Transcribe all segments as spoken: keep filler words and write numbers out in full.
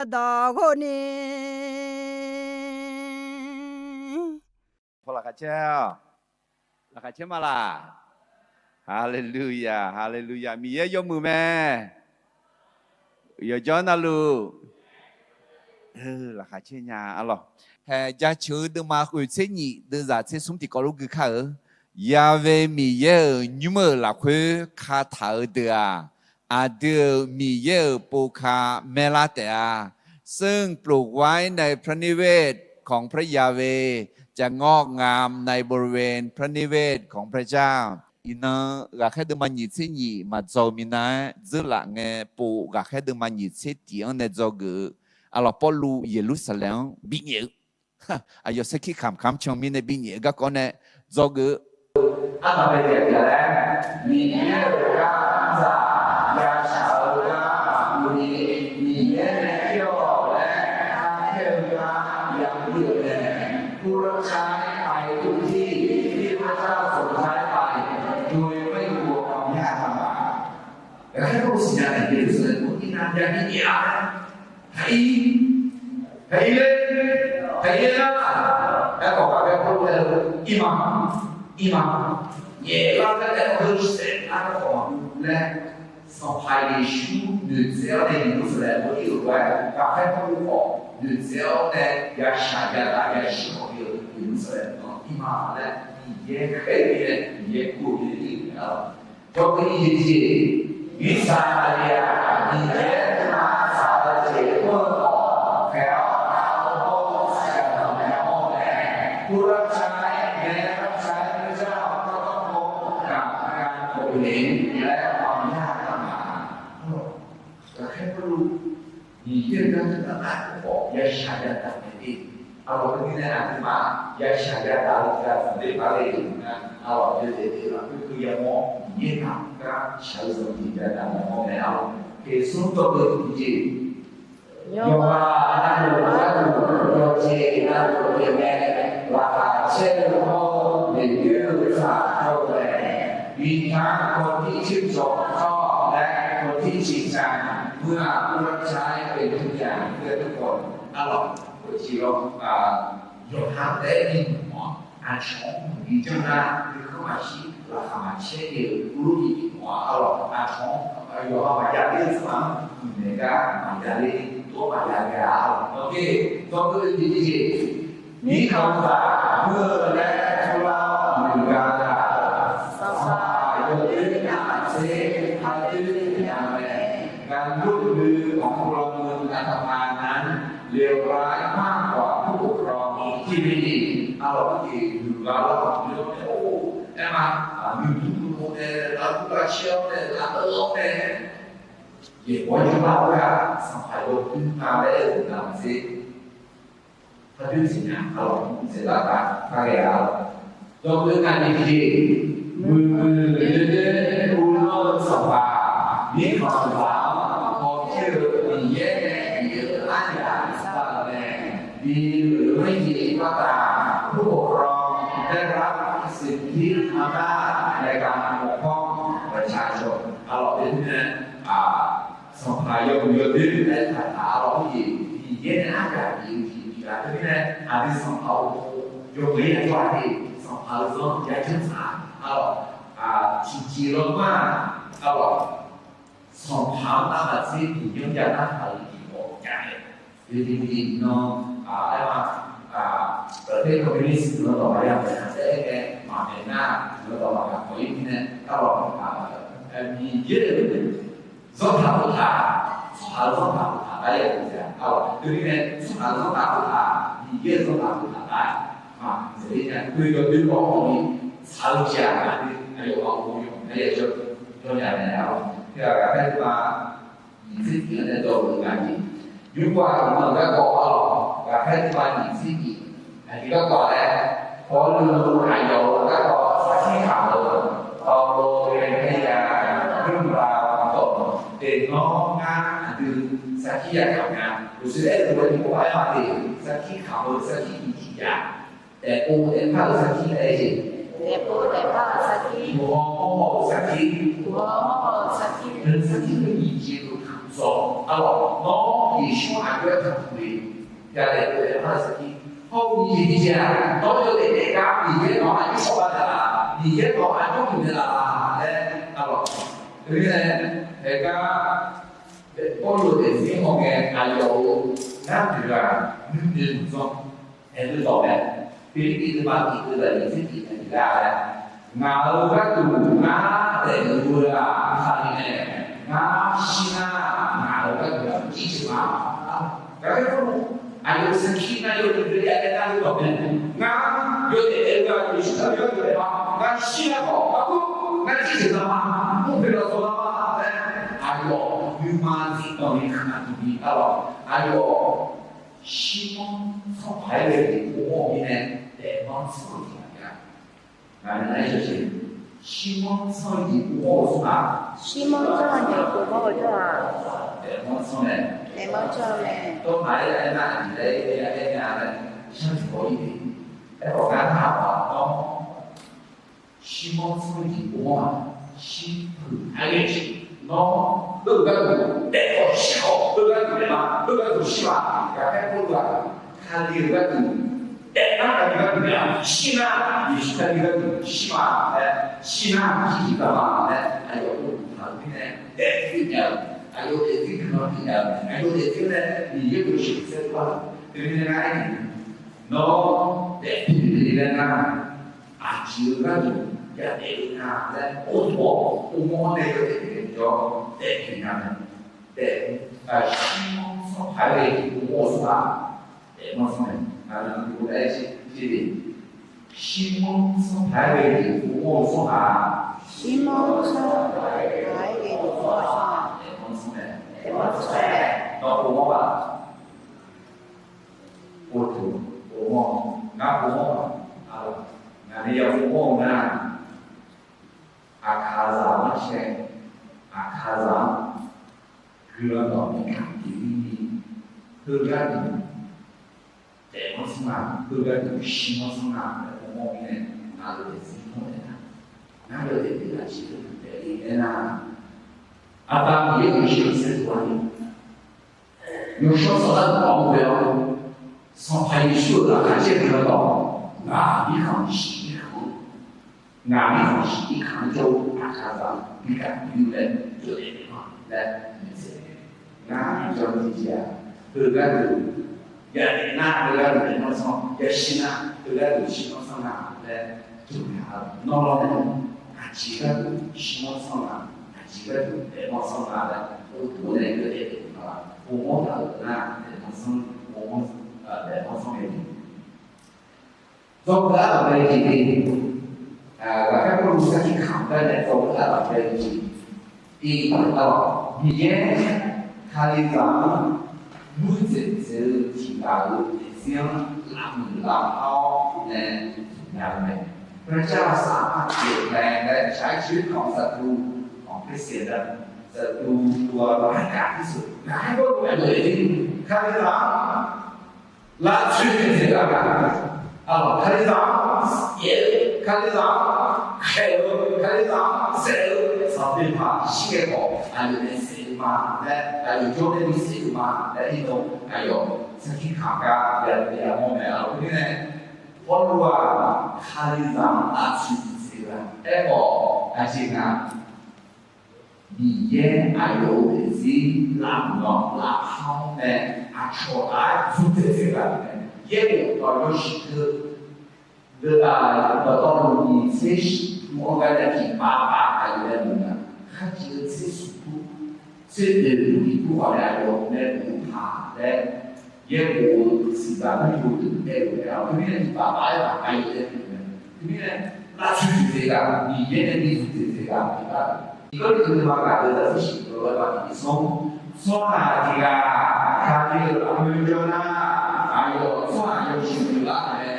yadaq ghawrni. Paw laqkhaq caer-awq. Laqkhaq caer ma laq? Haleluya, haleluya. Miqyaer yawmuiq mae. Yawqjawr navluf. Laqkhaq caer nya arlawq. Hae, Jaceuq-eu deuvma khoeq tser nyiq deuvzaq tser smr tiqkawv lof gui kar-eu. Ya've Miqyaer-euq nymr-euq lafkhoer kataq-eu deuq-aq, aqdui-euq Miqyaer-euq pov ka maerlar taef-a. ซึ่งปลูกไว้ในพระนิเวศของพระยาเวห์ จะงอกงามในบริเวณพระนิเวศของพระเจ้า Iqnan ghaqkhaer deuvma nyiq tser nyiq maqdzaw-eu minav-aer dzeurlaf ngae pov ghaqkhaer deuvma nyiq tser tiq-anr nae dzawgeuf-eu, arlawq, Pawrluv Yeqlursaqlaeq-anr binyaef-eu, aqyawf sarkir kamq kamq can mirnae binyaef-eu garkawv nae dzawgeuf-eu, arnavbae daef-a laer, Miqyaer-euq gar-anr zaq yashaq-eu gar maqmuv ni, Miqyaer nae ir-awq laer kar khaer-eu gar yamr-eu mae. ผู้รับใช้ไปทุกที่ที่พระเจ้าทรงใช้ไป โดยไม่กลัวความยากลำบาก Ghaqkhaer Pawrluv siqnya naeq Yeqlursaqlaeq mawrnyir navmaqjav ni nyaef-a laer, haqir, haqir ler, haqir ler nar, aerkhawf ghaqkhaer Pawrluv aer-eu, Irma, irma, nyaef lar laer aer-awr heu saef lar-aer khawf maqmuv laer, Sanqpaq Yeqsur noeqtsaev-awr nae Yeqlursaqlaeq mawrnyir-euq lof-aer ghaqkhaer Pawrluv khawf noeqtsaev-awr nae yashaq yadaq yashir khawf bi-eu Yeqlursaqlaeq mawrnyir-a laer Miqyaer khaer-eu mirnae Miqyaer kur-eu mirnae ir-euq mae-a. Jawrduq ir-eu jeq, mirtsaq aqyawf-aq Miqyaer nuima tsaq-eu jeq mr-eu khawf khaeq-awr nar-eu hawr-eu saqyaq danqbae-awr mae. ผู้รับใช้แม้รับใช้พระเจ้าก็ต้องพบกับการข่มเหงและความยากลำบาก Ghaqkhaer Pawrluv Miqyaer-euq gar teughaq lar-aer khawf yashaq yadaq naeq-ir. Arlawq, teumirnae aqduimaf yashaq yadaq-eu tiqghaq zanqler paq le-euq nga. Arlawq, yawdaef daef lafkhoer keuv yamawr Miqyaer-euq gar shaq-eu zanqler yadaq naeq-awr mae. Arlawq, teqsmr dawr-eu tiqjeq, yawqghaq navluf gharduq yawqjeq navluf pyeufmae, laqkhaq caer-eu hawr-eu noeqdoer-eu tsaq jawr-eu mae. มีทั้งคนที่ชื่นชมชอบและคนที่จริงจัง เมื่อผู้รับใช้เป็นทุกอย่างเพื่อทุกคน Arlawq, khoerjeq-awr, yawqha taef-aer bi mawf-awr aqcawq-anr maqbi janr nar, nuikhanr maqshir, laqkhaq maqcaer-eu urlur-iq bi mawf-a. Arlawq, aqcawq-anr yawqha maqya ler-eu tsawrhaq-anr guiqnaeq gar maqya ler, tov maqya ghae-a. Arlawq, dawr-eu jeq, มีคำสาปเมื่อแลกทุเลาเหมือนกัน Sanqpaq yawdoer navmaqtser khardoer nya mae. การร่วมมือของครอบครัวอันธพาลนั้นเลวร้ายมากกว่าผู้ปกครองที่ไม่ดี Arlawq, jeq huiq ghaq lawr maqbi-awr nae-or, aerma, noeqduq noeqmawf nae lavguv lavcaer-awr nae lavdeuv-awr nae, yaeqbawq-aer jawrgar-eu gar sanqpaq yawdoer nga laer aer-eu navmaqtser khardoer jeq nya. Arlawq, mqtaeq laf gar kar ghae-a. Dawrkhof-eu ngaq ni jeq, muiqmuiq doer doer uvlanr-eu sanqpaq, mirkhanq-anr hawpir-eu Miqyaer nae bif-eu aryamq sar-euq mae. มีหรือไม่มีก็ตาม ผู้ปกครองได้รับสิทธิอำนาจในการปกป้องประชาชน Arlawq, teumirnae, sanqpaq yawmuiq yawdoer laer taqtaq-a lawr-eu jeq, Miqyaer nae aryamq bif-eu jeq bif-a. Teumirnae aqdui sanqpaq-euq yawmuiq-aer yajawr-a de, sanqpaq-euq zanr yajanr tsaq-a lawr. Tiqjeq lanma-aq, arlawq, sanqpaq-anr navmaqtser Miqyaer-anr jav narhaq-eu jeq khawf jav-aer, yawjeq jeq nan, aerma, ประเทศคอมมิวนิสต์ guiqlanq dawq maqya maeq-a taef-aer nae maqmaeq nar, guiqlanq dawq maqya kawq-ir mirnae, arlawq, Miqyaer-euq zanrtaq khoftaq, tsawrhaq-euq zanrtaq khoftaq gar ya-eu jeq-a. Arlawq, teumirnae tsawrhaq-euq zanrtaq khoftaq, Miqyaer-euq zanrtaq khoftaq gar maqdzaeq-ir nya. Khoer yawdoer lawr hawni tsaq-eu jeq-aq, aqdui aqyawf ghaq-euq yawq nae ya jawr, jawr nya nae arlawq. Teughaq ghaqkhaer teuba nyiq tser tiq-anr nae dawr-eu ngaq jeq, nymrpov-aq, guiqlanq garkawv arlawq, ghaqkhaer teuba nyiq tser tiq, aqjeq garkawv laer, Pawrluv aqyawf-euq garkawv sarkir kamq-eu, Pawrluv-euq เรื่องราวของตน Teqnawr ngar aqdui sarkir yakamq nya. Uqshoe aer-eu lof-aer tiqpov-aer maqde, sarkir kamq-eu sarkir nyiq tiq jav, daefpov daefpar-eu sarkir nae aer jeq, daefpov daefpar-eu sarkir, uqhaw mawrhaw-eu sarkir, uqhaw mawrhaw-eu sarkir, sarkir nyiq jeq-eu kamq dzaw-awq. Arlawq, nawr Yeqsur aqjox-aer taqpuq le, yadaef daef-eu sarkir, hawr-eu nyiq jeq tiqjeq-aq, nawr yawdaef daef gar Miqyaer nawq-anr aqjox shawr-eu ma taef-a, Miqyaer nawq-anr aqjox pyeufnaeq laf-a laer, arlawq, teumirnae, haegar, Pawrluv-euq daefzir hawngae aqyawf-euq ngar deuq-aq, nuinoeq lmqdzanr aerluf dawq mae. Pirlirpiv deuvma tiq deuq-aq, nyiq tser tiq nae tiq lar-aer, ngaq-euq gharduq ngar daefluf-eu-aq, Kali mae. Ngar shir nar, ngaq-euq gharduq-aq, jirjeuq ma. Gaq-aer Pawrluv aqyawf-euq sarkir ngar yawduq deuq ya aer nar-eu dawq mae. Ngar yawdaef daef-eu-aq, Yeqsur Kali gharduq daef ma. Ngar shir nar khawf, arhu, ngar jirjeuq za ma. Mr poeq lafsawq za ma laer, aqyawf nuima zifdanq ni kaq tiqbi arlawq, aqyawf shirmanr sanrpaq-aer ghae-eu jeq pov mawr-eu mirnae, daefmanr tsanr-eu jeq maqjav. Ngaq nae nar-aer shawshaeq, shirmanr tsanr-eu jeq pov mawr-eu tsawrhaq, shirmanr tsanr-eu jeq pov mawr-eu tsawrhaq, daefmanr tsanr mae, daefmanr tsanr mae. Dawrhaq-aer aer nar, aqjeq laer aer nar, shartiq baw-ir de. Aerkhawf, ngar narhaq-awq, nawr shirmanr tsanr-eu jeq pov mawr-aq, shirpuq aer ghae jeq, nawr heugar-eu daef khawf shir khawf, heugar-eu daef ma, heugar-eu shir ma. Gaq-aer Pawrluv-aq, Kali-euq gharduq daef nar, Kali gharduq daef-a, shir nar, Yeqsur Kali gharduq shir ma laer, shir nar, shir tiq ghaq ma laer, aqyawf Pawrluv taq-euq mirnae, daef-eu mirnae, aqyawf daefzir guiqlanq mirnae, aqyawf daefzir nae Miqyaer-euq sheuqsaer tawr-eu, teumirnae ngar aer-eu, nawr daef pyeuf le laer nar, aqjeq-eu gharduq yadaef-eu nga laer, or tawq-awr, or mawr-awr nae yawdaef pyeuf le jawr, daef pyeuf nya mae. Daef, shirmanr sanrpaq-aer ghae-eu jeq pov mawr-eu tsawrhaq, daefmanr tsanr mae. Ngaq nae-eu aer-eu jeq, shirmanr sanrpaq-aer ghae-eu jeq pov mawr-eu tsawrhaq, shirmanr sanrpaq-aer ghae-eu jeq pov mawr-eu tsawrhaq, daefmanr tsanr mae, daefmanr tsanr mae. Nawr pov mawr-aq, pov tuq, pov mawr, ngar pov mawr-aq, ngaq nae ya pov mawr-eu nar, Aqkaqzaq-anr cae, Aqkaqzaq-anr guiqlanq dawq bi gaq tiqni ni, heugar duq daefmanr tsanr nga, heugar duq shirmanr tsanr nga laer pov mawr-eu mirnae, ngaq-euq daefzir mawr taef-a. Ngar yawdaef pyeuf-eu aqjeq-eu daefle aernar, Aqda Miqyaer-euq sheuqsaer tawr-a ni, yawshawr saflar dawq-anr ghoe-awr, Sanqpaq Yeqsur-euq laqkhaq caer-eu guiqlanq dawq, ngaq mirkhanq shiq mirkhanq-anr, ngaq mirkhanq shiq mirkhanq-anr jawr-eu Aqkaqzaq bi gaq bi-eu laer jawrdaef ma laer noeqtsaev-eu. Ngar aqjan tiqjeq-aq, heugar duq yadaef nar, heugar duq daefmanr tsanr, yashir nar, heugar duq shirmanr tsanr nga laer jawrdaef-a. Nawr lawr nae, aqjeq gharduq shirmanr tsanr nga, aqjeq gharduq daefmanr tsanr nga laer, or tov nae yawdaef daef ma, pov mawr taq-euq nar, daefmanr tsanr, pov mawr, daefmanr tsanr mae. Dzawgeuf-aer lafbae jeq, ghaqkhaer Pawrluv sarkir kamq gar nae dzawgeuf-aer lafbae jeq, iq, Miqyaer Kalizaq-anr murdzaeq dzaeq-eu tiq ghaq-euq daefzir-anr lavmuiq lavpar-awr nae nya-eu mae. พระเจ้าสามารถเปลี่ยนแปลงได้ ใช้ชีวิตของศัตรู ของคริสเตียนได้ ศัตรูตัวร้ายกาจที่สุด Ghaqkhaer Pawrluv aer-eu, Kalizaq-anr lavtsoeq dzaeq-eu ghaq, Kalizaq-anr saef-eu, Kalizaq-anr khaeq-eu, Kalizaq-anr saef-eu sanqpaq paq shir-aer khawf, aqyawf nae saef-eu ma laer, aqyawf jawr nae bi saef-eu ma laer irdov aqyawf sarkir kamq gar ya mawr mae. Aqlawq khoermirnae, Pawrluv-aq Kalizaq-anr lavtsoeq dzaeq-eu ghaq aerkhawf, aqjeq nga Miqyaer aqyawf-euq daefzir lavmuiq-awr lavpar-awr nae aqcawq taf-aer dzur dzaeq dzaeq ghaq mae. Yaerbof dawq yawshuif teu deuq-aq, dawqtawvluf nyiq tser shif mr-anr gar nae tiqpav pav aqyawf nae muiq nga. Kharjeq-eu tser smq dur, tser oeq dur tiq dur khawf nae aqyawf nae muiq-eu paq laer, yaerbof-eu siqzaq mrjo deuq aer-eu mae. Aqlawq khoermirnae tiqpav pav-aer ghaq aqyawf nae muiq-eu mae. Khoermirnae, lavtsoeq dzaeq dzaeq ghaq, Miqyaer nae bi dzur dzaeq dzaeq ghaq pyeuf-a. Iqgawrliqtu deuvma gaq deuq zaqtser shif dawq-eu ghaq tiq smq-anr, tsawrhaq tiq ghaq Kali-euq lafkhoer jawr nar, aqyawf tsawrhaq yawshuif pyeuflar-euq mae.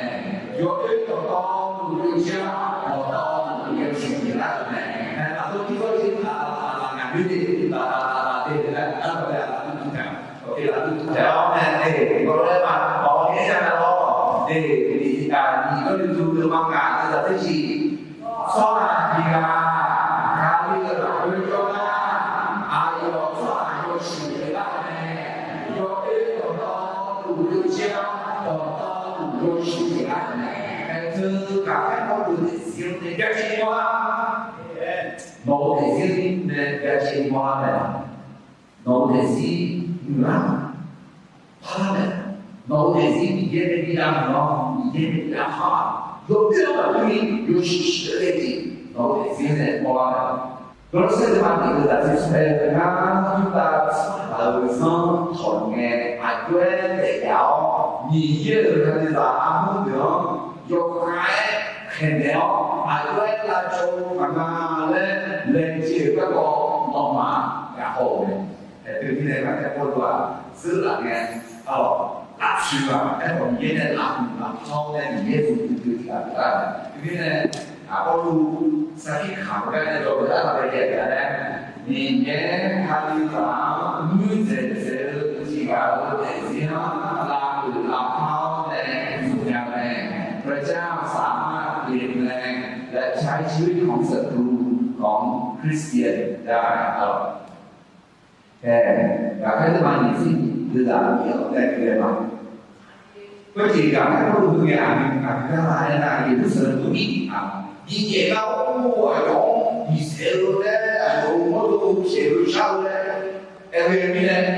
Yawoer dawqtawvluf yawjir-awr, dawqtawvluf yawshuif pyeuflar-euq mae. Aer, lafkhoer tiqkawv jir taf taf taf taf ngaq nyoer de, taf taf taf taf de laer, aer, lafkhoer taf taf taf taf-awr nae, de, gawrlaer ma, awq ni aer ja nar lawr, de, iqgawrliqtu deuvma gaq deuq zaqser shif, tsawrhaq tiq ghaq Kali-euq lafkhoer jawr nar, aqyawf tsawrhaq yawshuif pyeuflar-euq mae. Yawshuif tiqghaq nae, aer teu ghaqkhaer Pawrluv daefzir-anr nae byacaevni mawrlar. Nawq-eu daefzir nae byacaevni mawrlar mae. Nawq-eu daefzir muiqlar, parlar mae. Nawq-eu daefzir Miqyaer nae bidav muiq-awr, Miqyaer nae bidav par-aq, yawdoer-anr maqdur ni yawshuif shif-eu ghae ni, nawq-eu daefzir nae mawrlar mae. Gawrlawrsaer deuvma tiq deuq zaqsiq smr aer-eu, ngar Yurdav tsawrhaq-euq zanr tawq ngae, aqjox-aer daefyaf-awr, Miqyaer-euq kalizaq armur deuq-anr yawkhav-aer khaeqnaeq-awr, aqjox-aer lavcawv-eu maqnga laer laejae-euq garkawv nawmaf gaq haw-euq mae. Aerteu mirnae, garkawv Pawrluv-aq, zeur laf ngae, arlawq, lavtsoeq-aq, aerkhawf Miqyaer nae lavmuiq lavpar-awr nae Miqyaer zmq duidui tiqghaq pyeuflar-euq mae. Teumirnae, Pawrluv sarkir kamq-eu gar nae jawr-eu gar laf bae jav-a laer, Miqyaer kalizaq-anr nuir dzaeq dzaeq-eu tiqghaq-euq daefzir-anr lavmuiq lavpar-awr nae zmq nya mae. พระเจ้าสามารถเปลี่ยนแปลงและใช้ชีวิตของศัตรูของคริสเตียนได้ Aer, ghaqkhaer teubaqnyir tser nyiq deuq zaq nyiq-anr nae ghae ma. Khoerjeq ghaqkhaer Pawrluv heu ngae aqmyanluf gar-a aernar, Yeqlursaqlaeq mr-ir-aq, bijaev lar-awr, aqyawf-anr bisaef-eu laer, aqyawf-euq mawrdo pyaeq-eu shar-eu laer, aer-eu mirnae,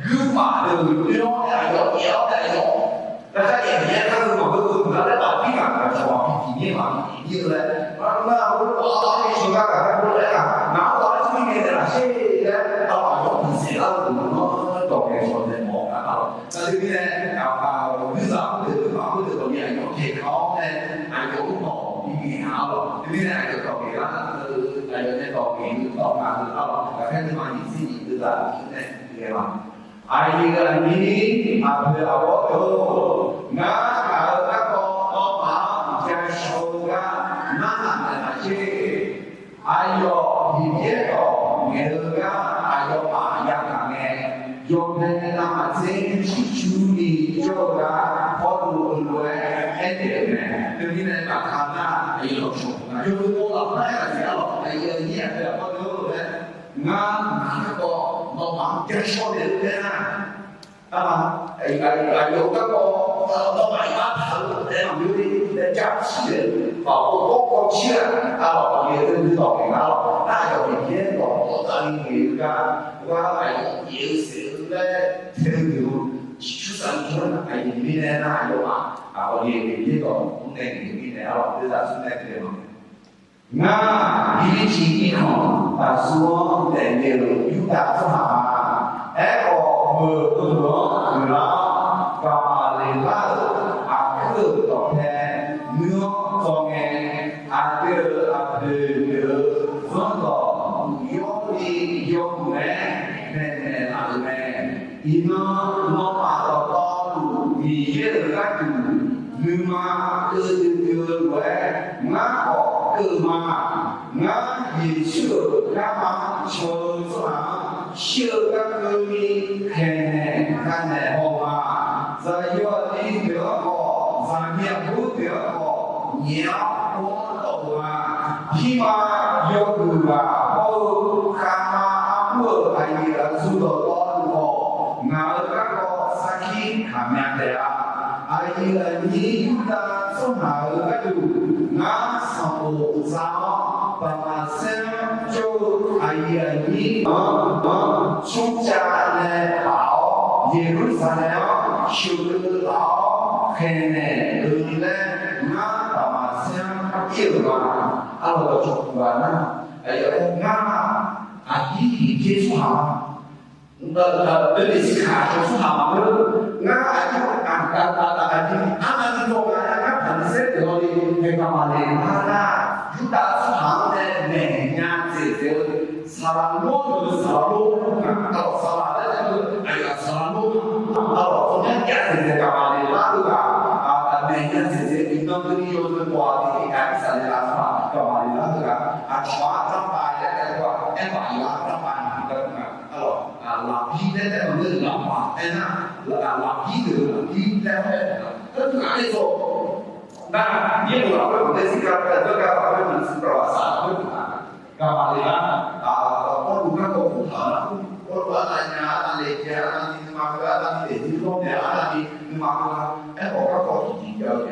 guirmaf deuq oe-awr nae aqyawf-anr yaef-awr nae aqyawf-anr, garkar yaef yaef kar-eu maqngeur-eu maqngeur laer, baqbir ghaq ghaq cawq maqbi tiq mir maqbi tiq mir-eu laer, ngar-aq, heulof-aer ghaq-anr sheuq gar ghaqkhaer Pawrluv aer-aq, ngaq-anr ghaq-anr jir ni ngae naeq laf sher laer, aqyawf-anr bisaef lar-eu dawq-anr dawq ngaeqcawq naeq mawf-eu gar-aq, teumirnae, aqkaq-awq guirzaq khoerdeuq guirzaq khoerdeuq dawq ni aqyawf-anr pyaeq kaq-awr nae, aqyawf-anr dawq bi ngaeq-a lawq. Teumirnae aqyawf dawq ngaeq lar-eu, aqyawf nae dawq ngaeq-eu dawq ngaq-eu gar-aq, ghaqkhaer teubaqnyir tser nyiq deuq zaq nyiq-anr nae ghae ma. Aqyuif aqnyir aqpoeq aqbawr deuq-or, ngar ngaq-euq garkawv nawmaf-anr ja shaw-eu gar narhaq naeqlaf sher. Aqyawf Miqyaer dawq ngaeq-eu gar aqyawfmaf yagaq ngae, yawbae navmaqtser shircurni jawr-eu gar Pawrluv heulof-aer aernaeq-euq mae. Teumirnae, aqkaq nar aqyawf dawqcawq-eu nga yawqghaq lafkhoer aer-aq siq arlawq, aqyuif aqnyir aqpoeq aqbawr deuq-or laer, ngar ngaq-euq garkawv nawmaf-anr ja shaw naeq-eu taef-a. Arma, aqyawf-euq garkawv nawmaf iqbax taq-eu taef maqngeur ni, daef jar cir-euq baoq-eu gawrkawv cir-aq, arlawq, aqyawf-euq dawq ngaeq-a lawq. Nar aqyawf Miqyaer dawq dawqdavni ngaeq-eu gar, gar aqyawf pyeuf-eu saef-eu laer tae-eu deuq-eu ciqcur saflar aqyawf mirnae nar aqyawfmaf aqyawf Miqyaer dawq mr nae ngaeq-eu mirnae arlawq, deuv zaq smr nae ghae ma. Ngar Birlirciv irkanq taqsur-anr daefle-euq Yurdav tsawrhaq ma. Aerkhawf, meuq heulof-anr guiqlar-awr, Gaqmaqleqlar-euq aqkuir-euq dawqpae nuir-anr dzaw ngae, aqdui-euq aqpoeq deuq-euq zanrdawq uqyawr ni yawmuiq-aer maeqnaeq laf-euq mae. Iqnan nawmaf dawqtawvluf Miqyaer-euq gharduq nuima keuvdui dui-eu lof-aer ngar khawf keuv-eu ma. Ngar Yeqsur-euq garma can-eu tsawrhaq-anr shir-eu gar keuvni khaeqnaeq kanaeq haw-eu ma. Zaqyo aqli deuq-anr khawf, zaqmiq aqbur deuq-anr khawf, nyaef-awr pov-anr dawq-eu ma. Pirma yawhuiq ghaq hawr-eu, khavma armur-euq aqyuif aqtsu dawqtawvluf khawf, ngaq-euq garkawv sarkir kaqmya taef-a. Aqyuif aqnyir Yurdav tsawrhaq-euq gharduq ngar sanqbof za-awr, Daqmaqsaer-anr jawr-eu aqyuif aqnyir-anr smrcav nae paf-awr, Yeqlursaqlaeq-anr sheuqkeuv laf-awr khaeqnaeq-eu laer, ngar Daqmaqsaer-anr ir-euq ma. Arlawq, cawqpuq ghaq nar, aqyawf-aer ngar aqdir Miqyaer tsawrhaq ma. Aqdui tiqkaq cawq tsawrhaq maqngeur. Ngar aqdir aqdui arnavni dawq nga-aer ngar Paqliqsaer deuq-awr ni, Gaqmaqleqlar nar, Yurdav tsawrhaq-anr nae maeqnya dzaeqdzaeq-eu saqlaq lor-eu saqlaq lor nga. Arlawq, saqlaq laer aer-eu aqyawf-aq saqlaq lor nga. Arlawq, tsawrmyanr jav dzaeqdzaeq Gaqmaqleqlar-eu ghaq, maeqnya dzaeqdzaeq iqnan keuvni yawzeu pawf-a tiqkaq irsaqleqlav tsawrhaq Gaqmaqleqlar-eu ghaq, aqcawq-anr ardanr pav laer aer-eu-aq, aermaf yawf-anr ardanr pav ni gar nga. Arlawq, lafbir laer taef-a, lafbir aernar, lafbir deuq lafbir laer-awr aer-eu nar, teughaq aer-eu nar, yaerbof lafkhoer maqaer zir gar, teugar lafkhoer maqsiq gar, aqsaq lafkhoer maqaer. Gaqmaqleqlar, Pawrluv garkawv khoertaq-anr, Pawrluv arnavnya, arnavle jae, arnavni nuima keuv, arnavni daefzir lawr naeq, arnavni nuima keuv-a. Aerkhawf garkawv tiqjeq jav-eu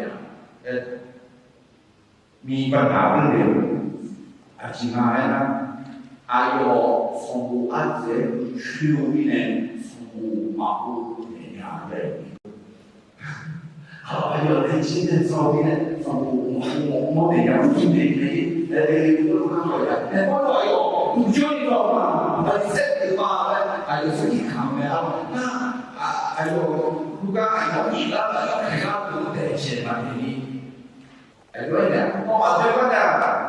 taef-a. Miqbaqnaq-anr le-eu aqjeq nga aernar, aqyawf sanqbof ardzaeq-aer coer-eu mirnae sanqbof maqghov-eu taef nya laer. Aqyawf nae jir nae dzawr-eu mirnae sanqbof maqghov-awr nae ya mr-eu taef nya-ir laer, aer-eu garkawv ya. Aerkhawf aqyawf uqjawr ni dawq ma, Paqliqsaer deuq ma laer aqyawf sarkir kamq-eu mae. Arlawq nar, aqyawf heugar aqyawf iqlar-eu aqyawf khaeqlar-eu deuq-anr taef jaeq maqdaef ni. Aqyawf-aer nae, nawmaf doe gar nya,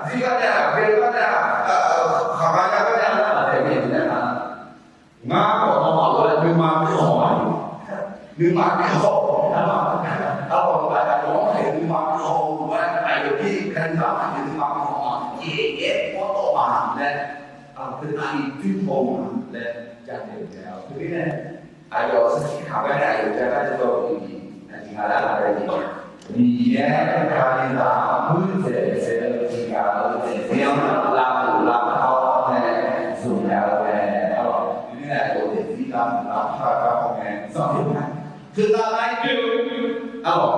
zir gar nya, ghae gar nya, khaqma ya gar nya nar maqtaeq ni laer nar, ngar khawf nawmaf lof-aer nuima keuv haw ma. Nuima keuv haw, arlawq, aqyawf-anr khaeq nuima keuv haw-eu lof-aer aqyawf ir Kalizaq-anr khaeq nuima keuv haw ma. Yaef yaef-aer mawrdawv ma laer, aqdui aqli doer haw-eu ma laer jadaef-euq mae. Teumirnae aqyawf sarkir kamq gar nae aqyawf ja gar nae dawq-eu jeq aqjeq nga laer nar, Miqyaer Kalizaq-anr muiqdzaeq dzaeq-eu tiqghaq-eu daefzir-anr lavluf lavpar-awr nae zmqnya-eu mae. Arlawq, teumirnae aqyawf daefzir lavluf lavpar-eu garkawv mae. Zanqler ma. Teunav nar-ir doer-eu, arlawq,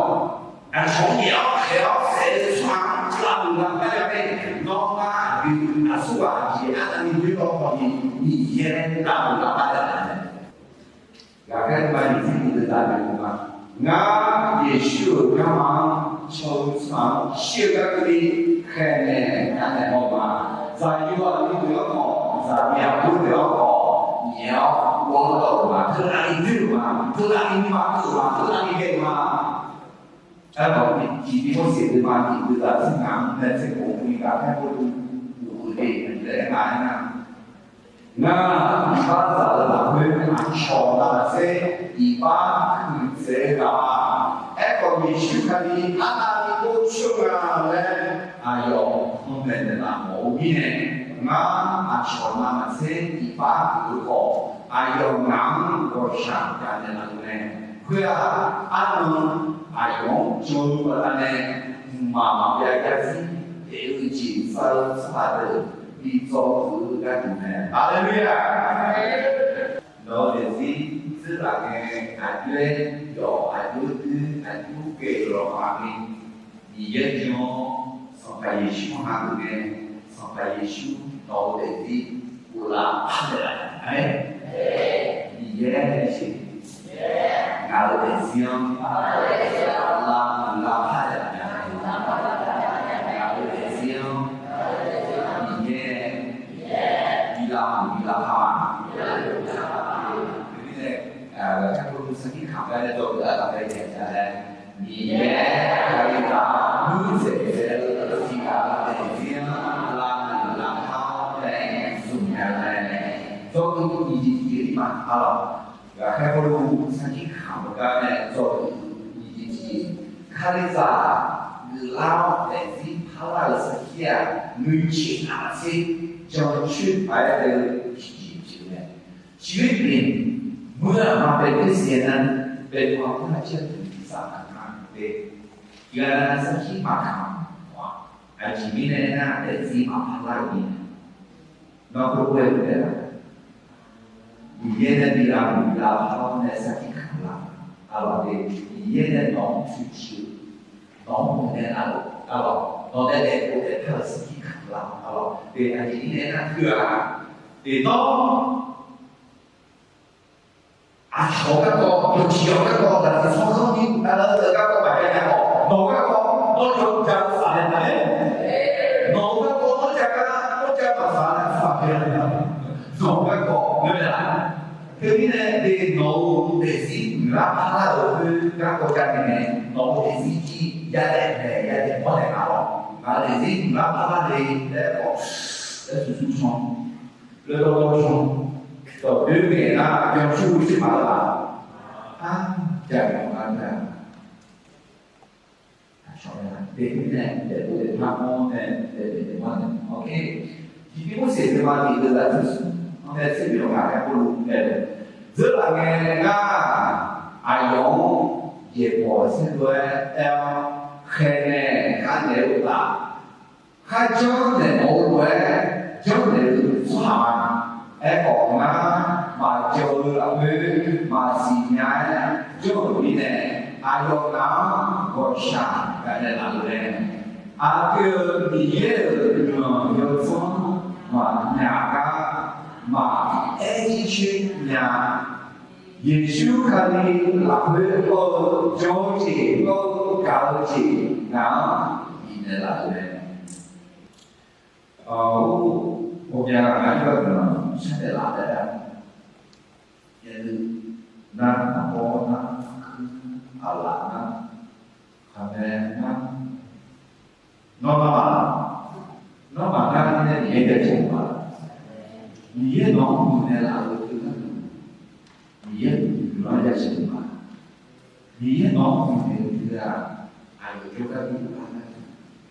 aqcawq-anr yaef-awr khaeq-awr saef-eu tsawrhaq-anr lavluf lavpar ya mae. Nawmaf aqdui aqsurghaq aqjeq arnavni doer-awr khawfni Miqyaer lavluf lavpar ya mae. Ghaqkhaer ma, Yeqsur Kali-euq zaqdeuq ma. Ngar Yeqsur-euq garma-anr caw-eu tsawrhaq-anr shir-eu gar keuvni khaeqnaeq kanaeq haw ma. Zaqyo aqli deuq-anr khawf, zaqmiq aqbur deuq-anr khawf nyaef-awr ghawrmawr dawr-euq ma. Teunav ni doer-euq ma. Teunav ni nuima keuv-euq ma. Teunav ni ghae-euq ma. Aerkhawf, Tiqbymrseq deuq ma, tiqdeuq zaq tser ngaq-anr nae tser khof ni ghaqkhaer Pawrluv uqduq le laer nga aernar, ngar iqbax zaq-eu lafkhoer aqcawq navmaqtser iqbax huiqdzaeq-eu ghaq-a. Aerkhawf, Yeqsur Kali arnavni ghovsher nga laer aqyawf panmaeq naeqlaf mawf-eu mirnae, ngar aqcawq navmaqtser iqbax huiq-eu khawf, aqyawf ngaq-anr ghawqshaq gaqnaeq laf-eu mae. Khoer-aq, arnan aqyawf-anr jan-eu baqdanae, mqmaq maqbyav yarzir daef-eu jeq sar-eu tsawrhaq deuq bi dzawgeuf-eu gharduq mae. Haleluya! Nawq-eu daefzir dzeurlaf ngae, aqjox-aer yawf, aqjox-aer dui, aqjox-aer ghae-euq lawqha ni, Miqyaer jan-awr Sanqpaq Yeqsur-anr hageuf ngae, Sanqpaq Yeqsur nawq-eu daefzir uvlanr parnaeq laf-a. Aqmeq. Miqyaer nae siq, ngaq-euq daefzir-anr uvlanr uvlanr parnaeq laf-a. Ngaq-euq daefzir-anr Miqyaer nae bi lavmq bi lavpar-a. Teumirnae, ghaqkhaer Pawrluv sarkir kamq gar nae dawq-eu arlaqbae jaeq ja laer, Miqyaer Kalizaq muiqdzaeq dzaeq-eu tiqghaq-eu daefzir-anr lavluf lavpar-awr nae zmqnya-eu mae. Dzawgeuf-eu nyiq jeq tiqjeq-ir ma. Arlawq, ghaqkhaer Pawrluv sarkir kamq-eu gar nae dzawgeuf-eu nyiq jeq tiqjeq, Kalizaq geuflar-awr daefzir parlar-euq sarkir-aq, nuijeq navmaqtser jancoer paq-aer ghae-eu tiqjeq pyeuf mae. ชีวิตเปลี่ยน เมื่อมาเป็นคริสเตียนนั้น เป็นความน่าเชื่อถือที่สำคัญมากเลย Iqghaq nav sarkir maqkamq-aq, aqjeq mirnae aernar, daefzir maqpar lar-eu mirnae. Nawr khoer ghoe-eu taef-a, Miqyaer nae bi lavmq bi lavpar-awr nae sarkir kamq lar-eu, arlawq de, Miqyaer nae nawq-anr toeqciv-eu, nawq-anr nae, arlawq, nawq nae daefpov daefpar-euq sarkir kamq lar-eu, arlawq de, aqjeq mirnae aernar teu-aq, de nawr aqcawq garkawv, dawqtiq yawq garkawv, daqtiq tsawrganr ni uvlanr-eu garkawv maqjav nya-awq. Nawq-eu garkawv nawr jawr ja-eu saflar-a. Nawq-eu garkawv nawr ja gar, nawr ja maqsaq-a, saflar-a. Nawq-eu garkawv ngeur mae laf. Teumirnae de, nawq-euq daefzir muiqlar parlar-euq khoer garkawv ja ngae, nawq-euq daefzir jir yadaef naeq yadaef mawr naeq nga-awq. Ngaq-euq daefzir muiqlar parlar le laer khawf, laer smq smr can, laer dawrdawr can, dawqdoer ngaeq nar jancoer-eu tser paq-aer laf, ar, jaqmyawf gar nar, aqcawq-aer daefzir nae daefpov daefpar-awr nae daefdaef daefmawr nae, ok. Tiqbymrseq deuq ma tiqdeuq zaq tser smq anr nae tser bymr ghaq nae Pawrluv aer-eu, dzeurlaf ngae ngar aqyawf-anr yaeqbawq saerdov-aer aer-awr, khaeqnaeq kharnaeq-eu uqtaf, kharjanr naeq mawf-eu lof-aer janrnaeq-eu tsawrhaq ma. Aerkhawf ngar maqjan-eu lafkhoer maqsiq nya-aer Yawmuiq mirnae, aqyawf ngaq-anr ghawqshaq gaqnaeq laf-euq mae. Aqdui-euq Miqyaer-euq guiqlanq yawdzanr maqnya gar, maqaer jircoer nya. Yeqsur Kali lafkhoer hawr-eu jawr-eu jeq hawr-eu gaq-eu jeq ngaq-anr bifnaeq laf-euq mae. Or, ghawqmya ghaq-anr yawguiqlanq shardaef laf-aer-a. Yaeqnui nar, naqbawr nar, aqlaf nar, khaqmae nar, nawmaf, nawmaf nar nae Miqyaer jaceuq ma. Miqyaer nawq-anr muiqnaeq laf-eu teu nar, Miqyaer muiqlanr jaceuq ma. Miqyaer nawq-anr muiqnaeq-eu teu-aq, aqyawf jawrgar bi lar nar,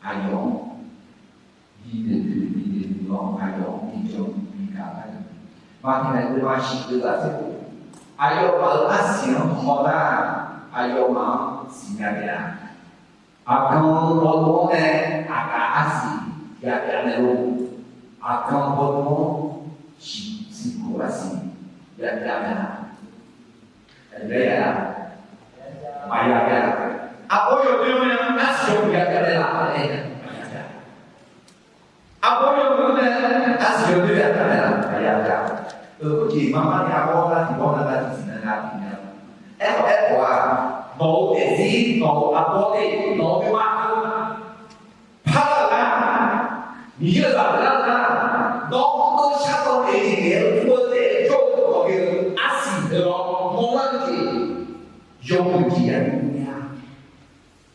aqyawf-anr binaeq duidui binaeq duidui-awr, aqyawf-anr bijawr bigaq nar, maqtaeq naeq deuq maqsiq deuq-aq tser-eu, aqyawfmaf-euq arsiq-anr haw nar, aqyawfmaf-anr siqnya taef-a. Aqgan bawdov-awr nae aqgaf arsiq yapyav naeq lor. Aqgan bawdov-awr siqsiq khof arsiq yapyav naeq-a. Aqyawf maqya pyav. Aqbawr yawdoer-anr nae arsiq yawhuiq yapyav naeq laf laer aer-a. Aqbawr yawdoer-anr nae arsiq yawdoer yapyav naeq laf maqya pyav. Euq, khoerjeq marmar ni aqbawr nar tiqbawr nar nar tiqsiq nar nar tiqnya. Aerkhawf aerkhawf-aq, nawq-euq daefzir, nawq-euq aqbawr te, nawq-euq nuima-anr parlar-euq nar, Miqyaer-euq zaq pyeuflar-eu nar, nawr mr dov shar dov daef-eu jeq daef-eu mr-eu daef-eu jawr-eu dawq daef-eu arsiq deuq-awr mawrlar-eu jeq, yawmuiq jeq ya mr nya.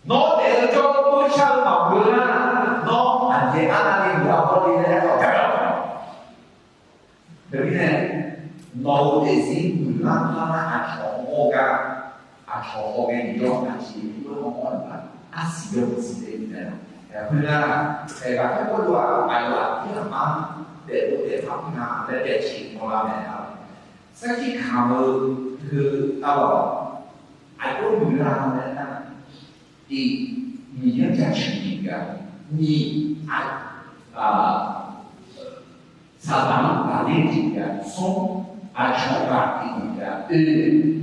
Nawr daef-eu jawr-eu mr shar-eu maqmuiq-eu nar, nawr aqjeq arnavni muiq-a hawr le laer aerkhawf gar-awq. Teumirnae, nawq-euq daefzir muiqlar parlar aqcawq mawr gar, aqcawq haw ghae-iq yawr aqjeq mr-eu mawr-eu nar, arsiq yawmuiq siq daef-eu mae. Khoernar, aqgaf kar Pawrluv-aq, aqyawf aqdir aqmar daefdov daefpar mr nga laer pyaev ciq mawrlar mae-a. Sarkir kamq-eu heu arlawq, aqjox muiqlar-eu laer nar, iq, Miqyaer jaceuq-eu gaq, nyiq, aq, Saqdaq-anr gaqler-eu jeq gaq, smr, aqcawq gaq-eu jeq gaq, oe,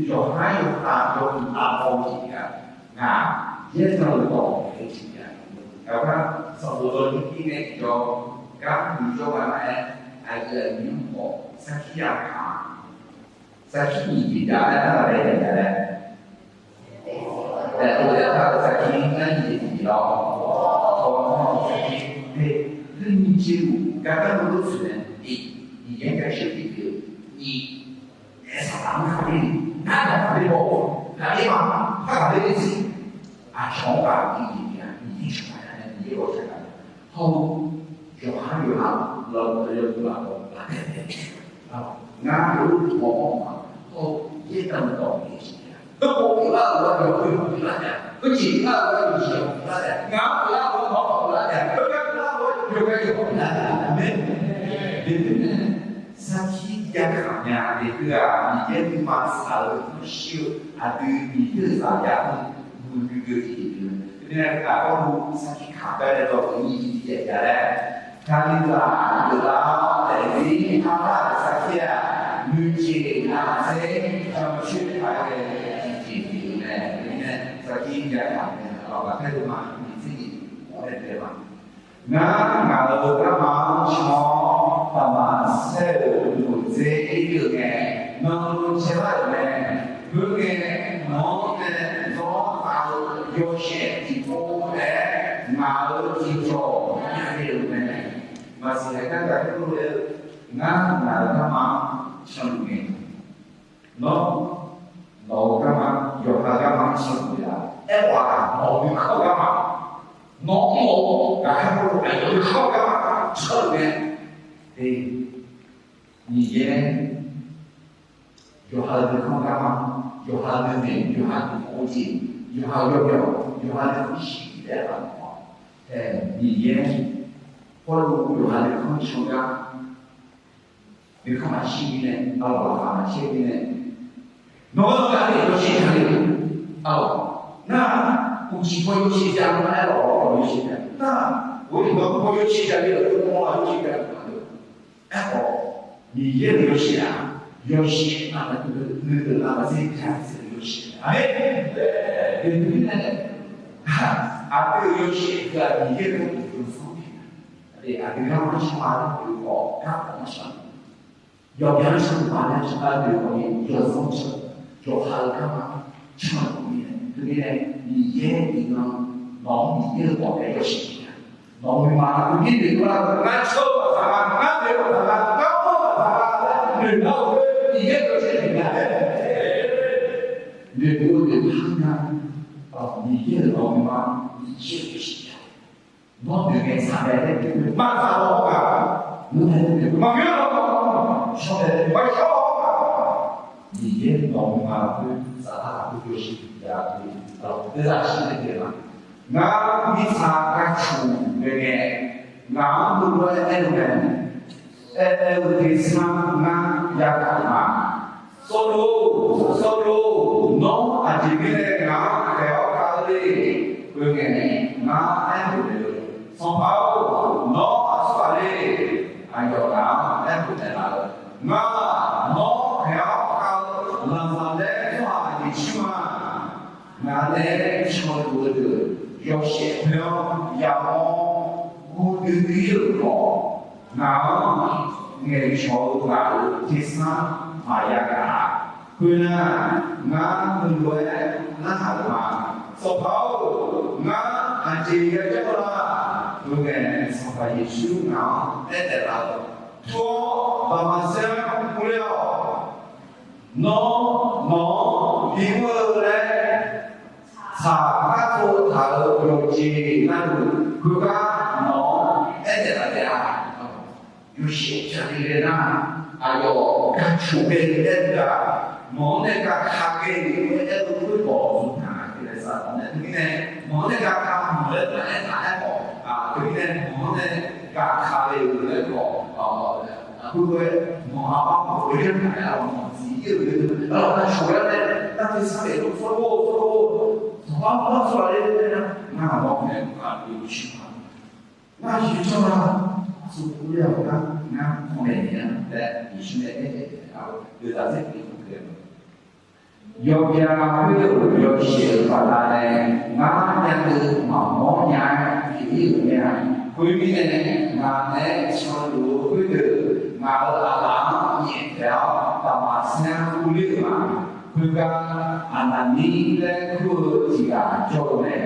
yawqhar yawqha yawhuiq lavbaw-eu jeq gaq, ngaq yaerdanq-eu dawq-eu jeq gaq, gaq-eu gar sanqbof dawq nymr ir nae tiqjawr, gar muiq jawr gaq nar-aer, aqyuif aqnyir mr khawf sarkir ya kaq, sarkir nyiq jeq jav laer nar, aqghae jeq jav laer, daefkhof daefkar-euq sarkir ngar nyiq jeq tiqjeq lawr, tawq-anr sarkir te, teu nyiq jeq-aq gar gar lof lof tsoeq nae, iq, Miqyaer jaceuq-eu jeq pyeuf-eu, nyiq, aer Saqdaq-anr gaqler-eu, ngar dawq gaqler baw-eu, gaqler ma, par gaqler-eu zir, aqcawq-anr gaq-eu jeq gaq, Miqyaer cawq gaq-a nae Miqyaer ghawqshaq gaq-a, hawr-eu yawqhar yawqha lawq yawqha lawq laftaeq-aer, ngar lof-aer dawq-anr ma, hawr-eu yaerdanq dawq-eu jeq-a, heukhof pyeuflar-euq-a yawqha pyeuflar taef-a, heujeq pyeuflar-euq-a yawqjeq pyeuflar taef-a, ngaq-anr pyeuflar-euq-a nawq-anr pyeuflar taef-a, heugar pyeuflar-euq-a yawqgar yawqgar pyeuflar taef-a. Aqmeq. Sarkir jav kaq nya-a, aqdui-aq Miqyaer nuima tsaq-eu nuishir-eu aqdui Miqyaer-euq zaq jav-anr muiqdui dui-eu jeq pyeuf-eu mae. Teumirnae aqkawr-eu sarkir kaq gar nae dawq-eu nyiq jeq tiqjeq jav laer, Kalizaq deuq lar-awr daefzir parlar-euq sarkir-aq, muiqjeq navtser jancoer paq ghae-eu jeq pyeuf-eu mae. Teumirnae sarkir jav kaq nya-a, aqkawr-eu ma nyiq tser nyiq mawr-aer dui-eu ma. Ngar ngaq-euq garma-anr can-awr, daqmaqsaer-euq uqdzer ir-eu ngae, nanlu caelar-euq mae. Khoerngae, nawq-anr nae zawr taf-eu yawshaef tiqpov taef-aer ngaq-euq tiqjawq myav le-euq mae. Maqsiq haeq gar gaq-aer lof-aer-eu, ngar ngaq-euq garma-anr canluf ngae, nawr, nawq-euq garma, yawqha garma-anr canluf-a. Aerkhawf-aq, nawq-euq nuikhanr-eu garma, nawq-anr mawf-eu gaqkar hawr-eu aqyawf nuikhanr-eu garma canluf ngae, e, Miqyaer yawqha-euq nuikhanr-eu garma, yawqha-euq nuinoeq, yawqha-euq nuikhanr-eu jeq, yawqha-euq yawbyawq, yawqha nuikhanr shiq laer ghaq mawf-a. Ae, Miqyaer hawr-eu yawqha nuikhanr can gar nuikhanr maqshir mirnae, arlawq, laqkhaq maqshir mirnae, nawq-anr gaq-eu yawshaef jav le-eu, arlawq, nar, uqcif paw yawshaef jav-eu ma, arlawq, yawshaef jav nar, ghoe-eu paw yawshaef jav le-eu, yawshaef jav-eu ma le. Aerkhawf, Miqyaer-euq yawshaef-aq, yawshaef aqdui nuideuq lavmaqtser jav-eu yawshaef Aqmeq. Aqdui-euq yawshaef-aq Miqyaer-euq yawsanr pyeuf-a. Aqdui garma shar-a laer pyeuf-eu khawf, garkawv maqshar. Yawqbyan shar-eu ma laer shar-a pyeuf-eu khawf ni, yawsanr can, yawqha-euq garma can-eu mirnae, teumirnae Miqyaer iqnan nawq-anr Miqyaer-euq bawqnae yawshaef pyeuf-a. Nawq-euq nuima-aq, uqdir noeqlar-eu, ngar can-eu baqdanae, ngar noeq-eu baqdanae, ngar mr-eu baqdanae laer noeqlar-eu khoer, Miqyaer-euq yawshaef pyeuf-a. Noeqpov-eu noeqpar nar, Miqyaer-euq nawq-euq nuima, Miqyaer-euq yawshaef pyeuf-a. Nawr noeq ngae tsaq mae laer noeq-eu maqtsaq law-awr gaq, maqngeur law-awr gaq, shawr mae laer noeq maqshawr law-awr gaq, Miqyaer nawq-euq nuima lafkhoer saqdaq lafkhoer yawshaef pyeuf-a. Teu zaqsiq nae pyeuf-a. Ngar mirtsaq gharduq bae ngae, ngaq-anr dovlof-aer aer-eu mae. Aer-eu tersar ngar yagaq-euq ma. Sawrluv, Sawrluv, nawr aqjeq mirnae ngaq-anr khaeq-awr kar-eu le? Khoerngae, ngar aerkhof naeq-eu, Sanqpaq-or, nawr aqsur ghaq le? Aqyawf ngaq-anr aerkhof naeqlaf-eu, Ngar, nawr khaeq-awr kar-eu Laqzaqlaer tsawrhaq Yeqsur ma. Ngaq nae canluf-eu deuq yawshaef khoer-anr yamawr gurdui duir-euq khawf, ngaq-anr ngaeqcawq-eu ghaq-euq tersar maqya gaq-a. Khoernar, ngar heulof-aer narhaq-euq ma. Sanqpaq-or, ngar aqjeq yajanr-eu la? Khoerngae, Sanqpaq Yeqsur ngaq-anr aernaeq laf-eu, Tur-awr, baqmaqsaer-anr mrler-awq. Nawr nawq-anr bimr-eu laer tsaq khartov taq-euq yawqjeq navluf, khoergar nawq-anr aernaeq laf taef-a. Yawshaef jaqle ghae nar, aqyawf gaq coq ghae-eu aer-eu gaq, nawq-anr nae gaq ka ghae-eu aer-eu khoerdawq-eu taq-a. Teumirnae nawq-anr nae gaq ka maqaer taq aer taq aer khawf, teumirnae nawq-anr nae gaq ka ghae-eu laer khawf, khoerlof-aer nawq-anr aqbar maqkhof-eu laer taq aer-awq, nawq-anr zif-ir-euq laer, aqlaf gaq coq-aer laer, nar tersar naeq-aer sawrlor sawrlor, sanqpaq-anr bar sawrlaq le laer nar, ngar aqlaf-anr nae gaq le ciq ma. Ngar aqjeq janr-a, aqsur kurler-awq gar, ngar panmaeq nya laer Yeqsur nae aer-eu, deuq taq zaer pyeuf-eu ma. Yawbya khoerdeuq yawshaef-euq baqdanae, ngar yadeuq maqmawr nya-aer pyeuf-ir-euq mae-a. Khoermirnae, ngaq nae canluf-eu khoerdeuq ngaq-euq aqlaf-anr nyaeftaeq-awr, baqmaqsaer-anr kurler-euq ma. Khoergar, Aqnaqnir laer kur-eu tiq ghaq jawr-eu mae.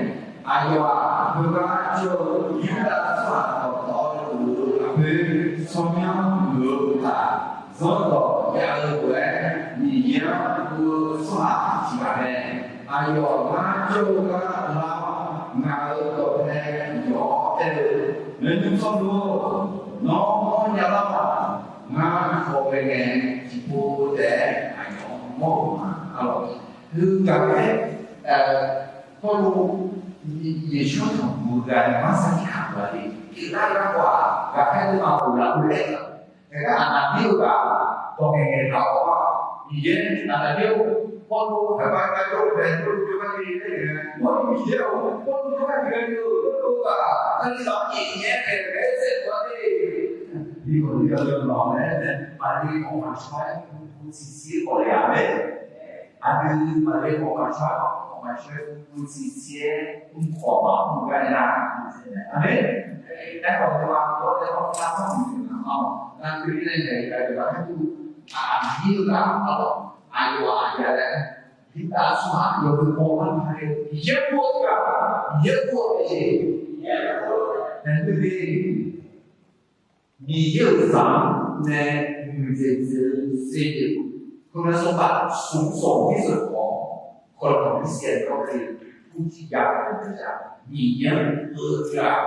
Aqyawf-aq, khoergar jawr-eu Yurdav tsawrhaq dawqtawvluf-eu lafkhoer tsawrmyanr muiq-eu uqtaf, zanrdawq jav-eu lof-aer Miqyaer-anr guv-eu tsawrhaq tiq ghaq mae. Aqyawf ngar jawr-eu gar lar-awr, ngaq-euq dawqpae yawf-awr aer-eu, Laeqhmq tsawrluf-or, nawr mawrnya lar-awq. Ngar kawv ghae ngae, tiqpov taef-aer aqyawf mawr-euq ma. Aqlawq, heu gaq-aer, Pawrluv Yeqsur-anr tanqpuq-eu gaq-aer marsar tiqkaq-a le. Tiqlar garkawv-aq, ghaqkhaer deuq maqghof laf-eu laer-aq, teugar Aqnaqnir-eu ghaq dawq ngaeqngaeq taq-awr-aq, Miqyaer Aqnaqnir-or, Pawrluv kaqbaq gaq jawr-eu bae jawr-eu jawrgar le laer-aer, Pawrluv Miqyaer-or, Pawrluv jawrgar tiqghaq le-eu jawr-eu ghaq, Kalizaq-anr nyaef nyaef-aer khaeq-aer saef-eu gar le. Iqnan yawzeu nawq-anr nae maqle khawf maqshawr-aer, mr siqsiq-aer khawf le-a laer. Aqdui maqle khawf maqshawr-aer, mr khawf maqshawr-aer, mr siqsiq-aer mr khawf maqmr gar nae nar. Aqmeq. Aerkhawf, nuima dawr nae khawf kar-anr maqmr-a-awq. Navmaqtser nae naeq-eu gaq-eu gaq-aer dur, aqdir-eu gaq-anr arlawq, aqyawf aqyawf laer, Yurdav tsawrhaq yawzeu baw-anr paq-aer, Miqyaer pov-eu gaq, Miqyaer pov-eu jeq, Miqyaer pov-eu nae nuide. Miqyaer-euq zaq-anr nae muiqdzaeq dzaeq-eu serdeuq, khoernar sanqpaq smq sawq-anr bi sawq-awr, kawqlawq-anr bi saeq-awr, uqcif yaf-eu uqcif-aq, Miqyaer-anr uiqdui-aq,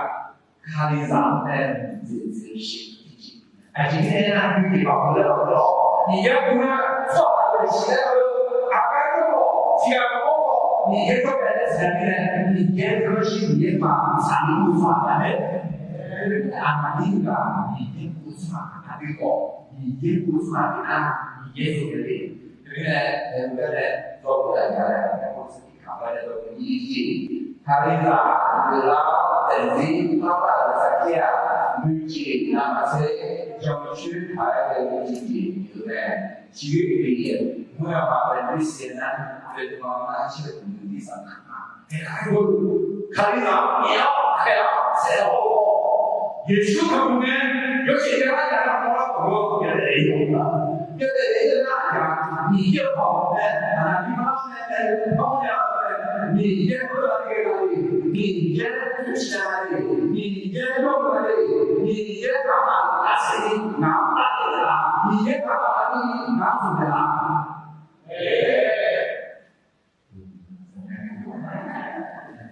Kalizaq-anr nae muiqdzaeq dzaeq-eu shaeq tiqjeq. Aqjeq mirnae aernar, nuijeq maqpov laer maqpov lawr. Miqyaer pov nar, tsawrhaq deuq siqlar-eu, aqgar-eu khawf tiqghaq maqmawr khawf, Miqyaer jawrgar nae siqlar mirnae, Miqyaer-anr shir Miqyaer maqtsaq ni mr-eu tsawrhaq taef mae. Aqnaqnir-eu gaq Miqyaer pov-eu tsawrhaq aqdui khawf, Miqyaer pov-eu tsawrhaq taef nar, Miqyaer jawrgar le. Teumirnae, aer-eu gar nae, dawr-eu gar nae, Kalizaq deuq lar-awr daefzir lar-awr-euq sarkir-aq, Aqdui jeq navmaqtser jancoer paq-aer ghae-eu jeq jeq-eu mae. Ciqgir bif-eu, mr-eu ghaq bae nuisiq nar, bae nuima nar, ciqgir bif-eu tirsaq-anr, Kalizaq-anr bif-awr khaeq-awr saef-awr, Yeqsur Kali-anr yawshaef jav-aer yamawr lar-awq, yawdaef-eu yawdaef-eu nar, Miqyaer-euq khawf nae, aqnaqbir mar-anr nae nae-eu armawr nya-eu mae. Miqyaer khoerghaq ghae-eu le, Miqyaer khoerghaq ghae-eu le, Miqyaer yawr-eu le, Miqyaer-anr aqdui lavsaef ni ngaq-anr lavsaef-a, Miqyaer-anr lavsaef ni ngaq-anr lavsaef-a.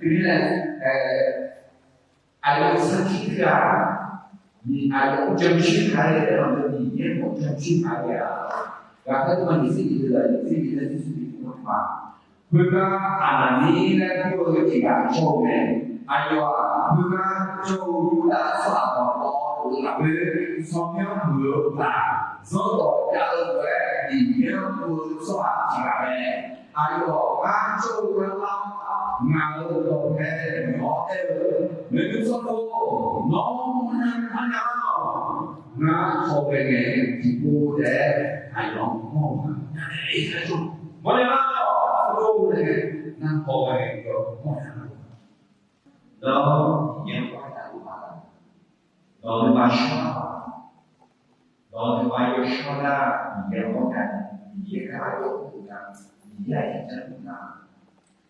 Teumirnae, aqyawf-euq sarkir teughaq, aqyawf-anr jancoer paq-aer ghae-eu Miqyaer-anr jancoer paq-aer ghae-a. Ghaqkhaer teumaf nyiq tser nyiq deuq-aq, nyiq tser nyiq deuq-aq, nyiq tser nyiq deuq-aq, khoergar Aqnaqnir laer kur-eu tiq ghaq jawr-eu mae. Aqyawf-aq, khoergar jawr-eu Yurdav tsawrhaq dawqtawvluf lafkhoer, sanqpyanr muiq-eu uqtaf, zanrdawq jav-eu lof-aer Miqyaer-anr kur-eu tsawrhaq tiq ghaq mae. Aqyawf ngar jawr-eu garlar, ngaq-euq dawqpae noeq-awr aer-eu, Maeqhu tsawrkhof, nawr mawrnya mawrnya-awq. Ngar hawghae ngae tiqpov taef-aer aqyawf-anr mawr-eu ma. Mawrnya-awq, nar hawghae ngae tiqpov mawrnya-awq. Nawr Miqyaer-anr gharduq ma. Nawq nuima shawr-a. Nawq nuima yawshawr nar, Miqyaer mawrnya, Miqyaer gar yawduq nar, Miqyaer aqjeq janduq nar,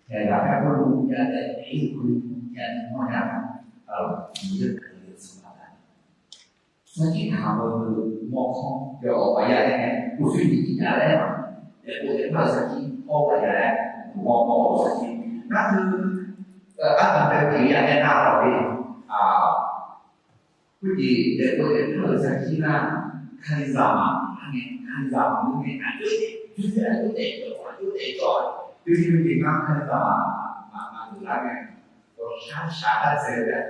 taeqghaq paer khoerlof-aer yadaef-ir-eu khoer, yadaef mawrnya nar, Miqyaer-euq guiqlanq sanqpaq-a. Sarkir kamq-eu mawrkawr yawawq maqya nae, uqshoe tiqtiq ya laer-aq, daefpov daefpar-euq sarkir hawr-eu maqya laer, mawrkawr-eu sarkir ngar teu, ardanq bae tiq ya nae nar-awq de. Khoerjeq daefpov daefpar-euq sarkir nar, Kalizaq maqngeur ngae, Kalizaq maqngeur ngae, aqjox-aer, aqjox-aer daefjawr, aqjox-aer daefjawr-a. Teujeq-eu jeq ngar Kalizaq maqngeur lar ngae, ghawqshaq shaq-aer dzaeq-eu taef.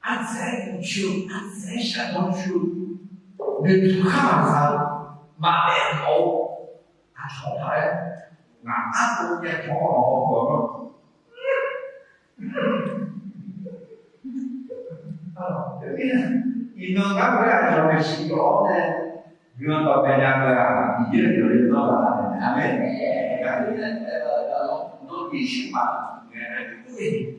Ardzaeq-aer coer-eu, ardzaeq-aer shaqdanr coer-eu, noeqtmq khar maqza-eu, maqdaef mawf-eu, aqcawq-anr taq-aer, ngaq arpov yatanq-awr maqhaw-eu gawq-anr, iqnan ngar ghoer-aq, yawqmaeq siq yawf-awr nae guiqlanq dawqmaeq nya-eu-aq, Miqyaer-euq yawqle zanr-aq, aqmeq. Aqjeq mirnae, nawr Yeqsur maqngeur-a, aqjeq mirnae,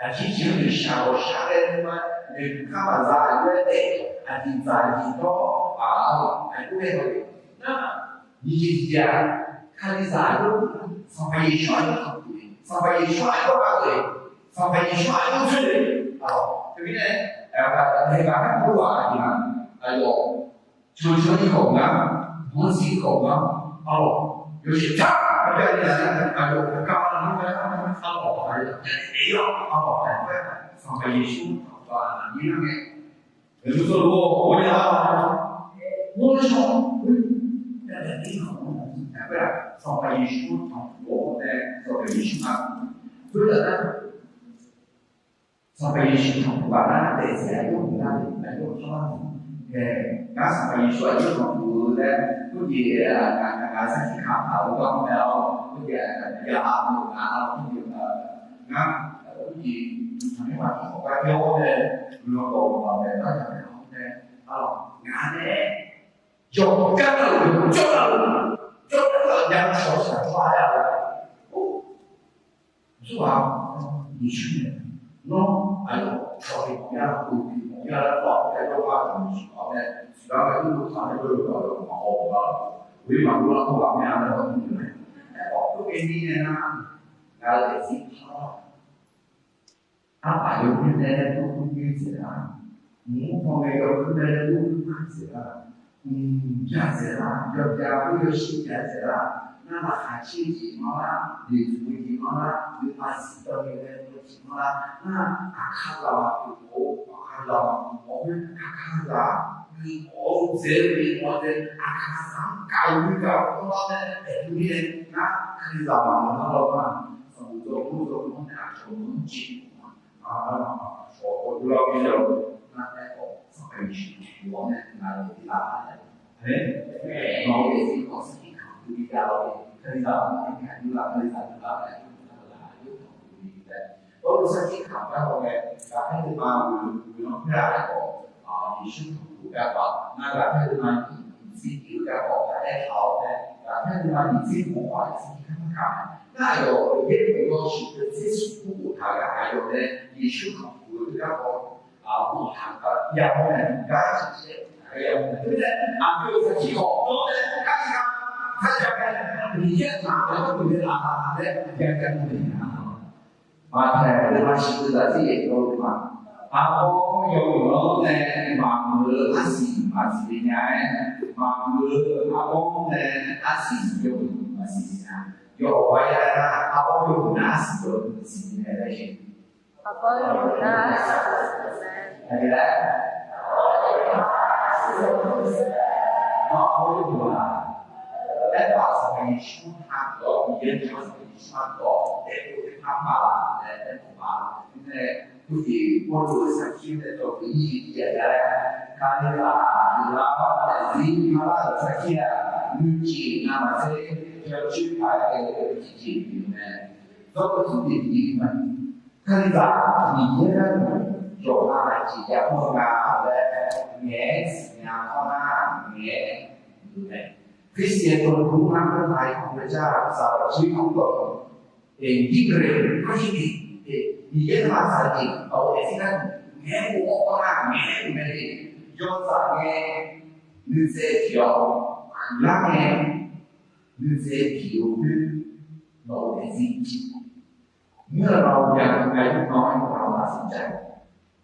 aqjeq jeq-anr noeqshaq ghawqshaq-aer nuima noeqtmq khar maqza aqjox-aer daef, aqjeq dzaq aqjeq dawr-awr aqjox-aer haw-eu nar, nyiq jeq tiq jeq-aq, Kalizaq aqjox, Sanqpaq Yeqsur aqjox tanqpuq-eu, Sanqpaq Yeqsur aqjox gaq-eu, Sanqpaq Yeqsur aqjox tsoer-eu. Teumirnae, aqgaf aqgaf-aer gawrlaf aqjeq-aq, aqyawf Cancan-ir khawf gar, manqzir khawf gar, arlawq, yawshaef tar, aqbya ni aqyawf gar, arlawq, aqyawf, Sanqpaq Yeqsur tanqpuq-a nar mirnae, maeqhu tsawrlof-awr ghawqmya-a, ghawqmya-a, Sanqpaq Yeqsur tanqpuq-awr nae, Sanqpaq Yeqsur nar, Sanqpaq Yeqsur tanqpuq-a nar, daefzir aqjox-anr lar, aqjox-anr lar-eu, ngar Sanqpaq Yeqsur aqjox tanqpuq-eu laer, khoerjeq, ngaq sarkir kamq-eu gar-anr mae-awr, khoerjeq, ya-a, ngaq-a, khoerjeq, ngar, khoerjeq, tanqnymr maqtaq khawf gar jawr-awr nae, guiqlanq dawq maqbae nar, taqnaeq-awr nae, arlawq, ngaq nae, yawqgar-euq jawrgar-euq, jawrgar-euq ya cawq shaq jawr-a laer-a. Aqsurghaq, Yeqsur nae, nawr aqyawf cawq-eu mawf-a, uqduq mawf-a laer, aqyawf-anr maq-awr nae, siqlar ghae-eu taq-aer jawr-eu ghaq-anr maqhaw-a, ghoe maqdov lar-awr ghaq mya laer-awr, aerkhawf, khoerkeuvni nae nar, ngaq-euq daefzir par-awr, arpaq yawmuiq nae dawrkhoer nyoer dzaeq lar, mq-anr paw ngae yawkeuv nae dawrkhoer par dzaeq lar, mq bya dzaeq lar, yawbya khoer yawshir bya dzaeq lar, nar laqkhaq caer-eu jeq manr lar, noeqtmq-eu jeq manr lar, nuima siqdan-eu nae dawr jeq manr lar, nar aqkar zaq maqtov mawf-eu, aqkar zaq maqtov mawf-eu, aqkar zaq geufmawf-eu dzaeq-eu jeq mawf-eu dzaeq, aqkar zaq-anr gaq-eu nuigaq-eu manr lar nae aertaq-eu mirnae, nar Kalizaq maqngeur nar lawr ma, sanqbof dawq mawr dawq mawr nae aqcawq-anr jeq ma, aqcawq-anr lar mirnae-awr, nar aerkhawf Sanqpaq Yeqsur tanqpuq-awr nae ngaq-euq daefzir lar-a. Aqmeq. Nawq-euq daefzir khawf sarkir kamq-eu bi jav-awr, Kalizaq maqngeur nar aqjox lar, Kalizaq deuq lar nar aqjox lar, aqjox tanqpuq-eu bi jav. Gawrluf sarkir kamq gar haw nae, gaqkhaer teumaf-euq guiqlanq khoer-aq, aerkhawf Yeqsur Kali-euq garkawv, nar ghaqkhaer nuima nyiq tser tiq-eu garkawv ghaq aertaq-awr nae, ghaqkhaer nuima nyiq tser tiq-eu garkawv ghaq aertaq-awr nae, nar aqyawf-euq yaerbof yawshuif tser smq kur boftaq-eu gar aqyawf nae Yeqsur Kali-euq garkawv, aqbawr taq gar yamawr nae gar tiqjeq-aer gar yamawr nae, khoer nae aqdui-euq sarkir khawf dawr nae kar-ir gar, kharjav nae Miqyaer-euq aqdui-anr ghoe-eu aqlaf laer jav jav-eu naeq-a. Maqtaeq-eu ghaq shiq-eu zaqdzer yaeq dawr-eu ma. Arbawr yawmuiq-anr nae maqmuiq-eu arsiq maqsiq le nya-aer, maqmuiq-eu arbawr-anr nae arsiq yawmuiq maqsiq siq nya. Yawqghaq ya nar arbawr yawmuiq nar arsiq yawmuiq siq nya laer jeq. Arbawr yawmuiq nar arsiq yawmuiq mae. Aqjeq laer? Arbawr yawmuiq-aq, aerkhawf Sanqpaq Yeqsur-anr taqdawq-awr, Miqyaer-anr taqdawq-awr, Yeqsur-anr taqdawq-awr, aerkhof-eu teupanr maqlaf laer aermawf-a. Khoer nae, khoerjeq Pawrluv-euq sarkir nae dawq-eu ir jeq tiq ghaq jav-aer, Kalizaq guiqlanq-anr daefzir parlar-euq sarkir-aq, nuijeq navmaqtser yawcoer paq-aer ghae-eu tiqjeq pyeuf-eu mae. Dawr-eu tmr jeq tiqjeq ma. Kalizaq Miqyaer gharduq yawqha aqjeq yamawr-eu nga laer ngaeq-aer siqnya-awr nar, ngaeq-aer muiq-eu mae. Christian tov nar nar-aq, พระเจ้าสำหรับชีวิตของตน indifferent ก็ยินดี Miqyaer nuima tsaq-eu jeq, aqyawf daefzir gharduq ngaeq-aer bof-awr nar, ngaeq-aer muiq mae de. Yawzaq ngae nuitsaev tiq-awr, kuiqlar ngae nuitsaev tiq-eu khoer, nawq-euq daefzir jeq เมื่อเรายังอายุน้อย เราตัดสินใจ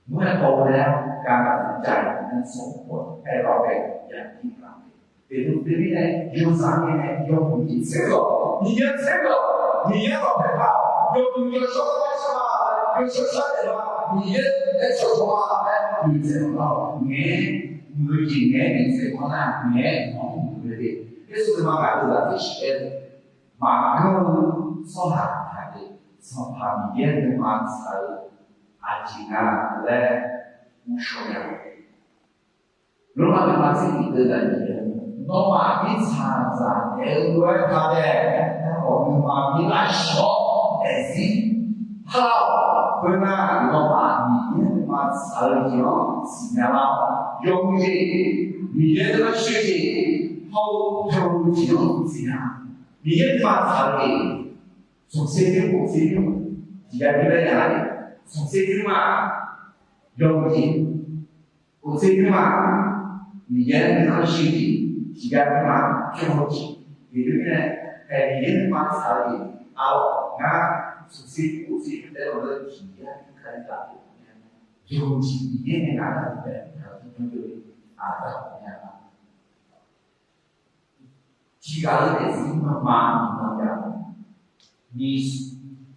เมื่อโตแล้ว การตัดสินใจนั้นส่งผลให้เราเป็นอย่างที่เราเป็น Teumirnae, yawzaq ngae nae yawmuiq jeq tser-awq, Miqyaer tser-awq, Miqyaer-anr lafpaeq paq-awq, yawmuiq yawshawr-anr shar-a, yawshawr shar taef-a, Miqyaer-anr shawr shawr-a laer nuitsaev-awq lar-awq. Ngaeq-aer muiq-eu jeq ngaeq-aer nuitsaev-awr nar, ngaeq-aer nawq-anr muiq-eu de. Yeqsur nuima ghaq deuq zaq tiq shif-aer maqganr-eu tsawrhaq taqdeuq, Sanqpaq Miqyaer nuima tsaq-eu aqjeq nga laer uvshaw nya-eu. Lormav nuima tser tiq deuv zaq nyiq-aer, nawmaf mirtsaqzaq naeq-eu lof-aer taqdaef, aerkhawf nuima bi lavshawr-awr daefzir parlar-awq. Khoernar, nawmaf Miqyaer nuima tsaq-eu jeq-anr siqnya lar-awq. Yawmuiq jeq, Miqyaer nuima shir-eu jeq, hawr-eu teulof jeq-anr siqnya. Miqyaer nuima tsaq-eu jeq, smqtser nymr, khoftser nymr, tiqghaq nymr laer nya-a. Smqtser nymr-aq, yawmuiq jeq, khoftser nymr-aq, Miqyaer nuima shir-eu jeq, tiqghaq nymr-aq, pyur-eu jeq. Teumirnae, aer, Miqyaer nuima tsaq-eu jeq, aqlawq ngar smqtser nymr khoftser nymr taef-aer lawq-eu tiqghaq nymr Kalizaq pyeuf-eu mae. Yawmuiq jeq Miqyaer nae ngar gaq-eu taef-aer gaq-eu teu-eu aqda nya-a. Tiqghaq-eu daefzir maqma maqma jav-a. มี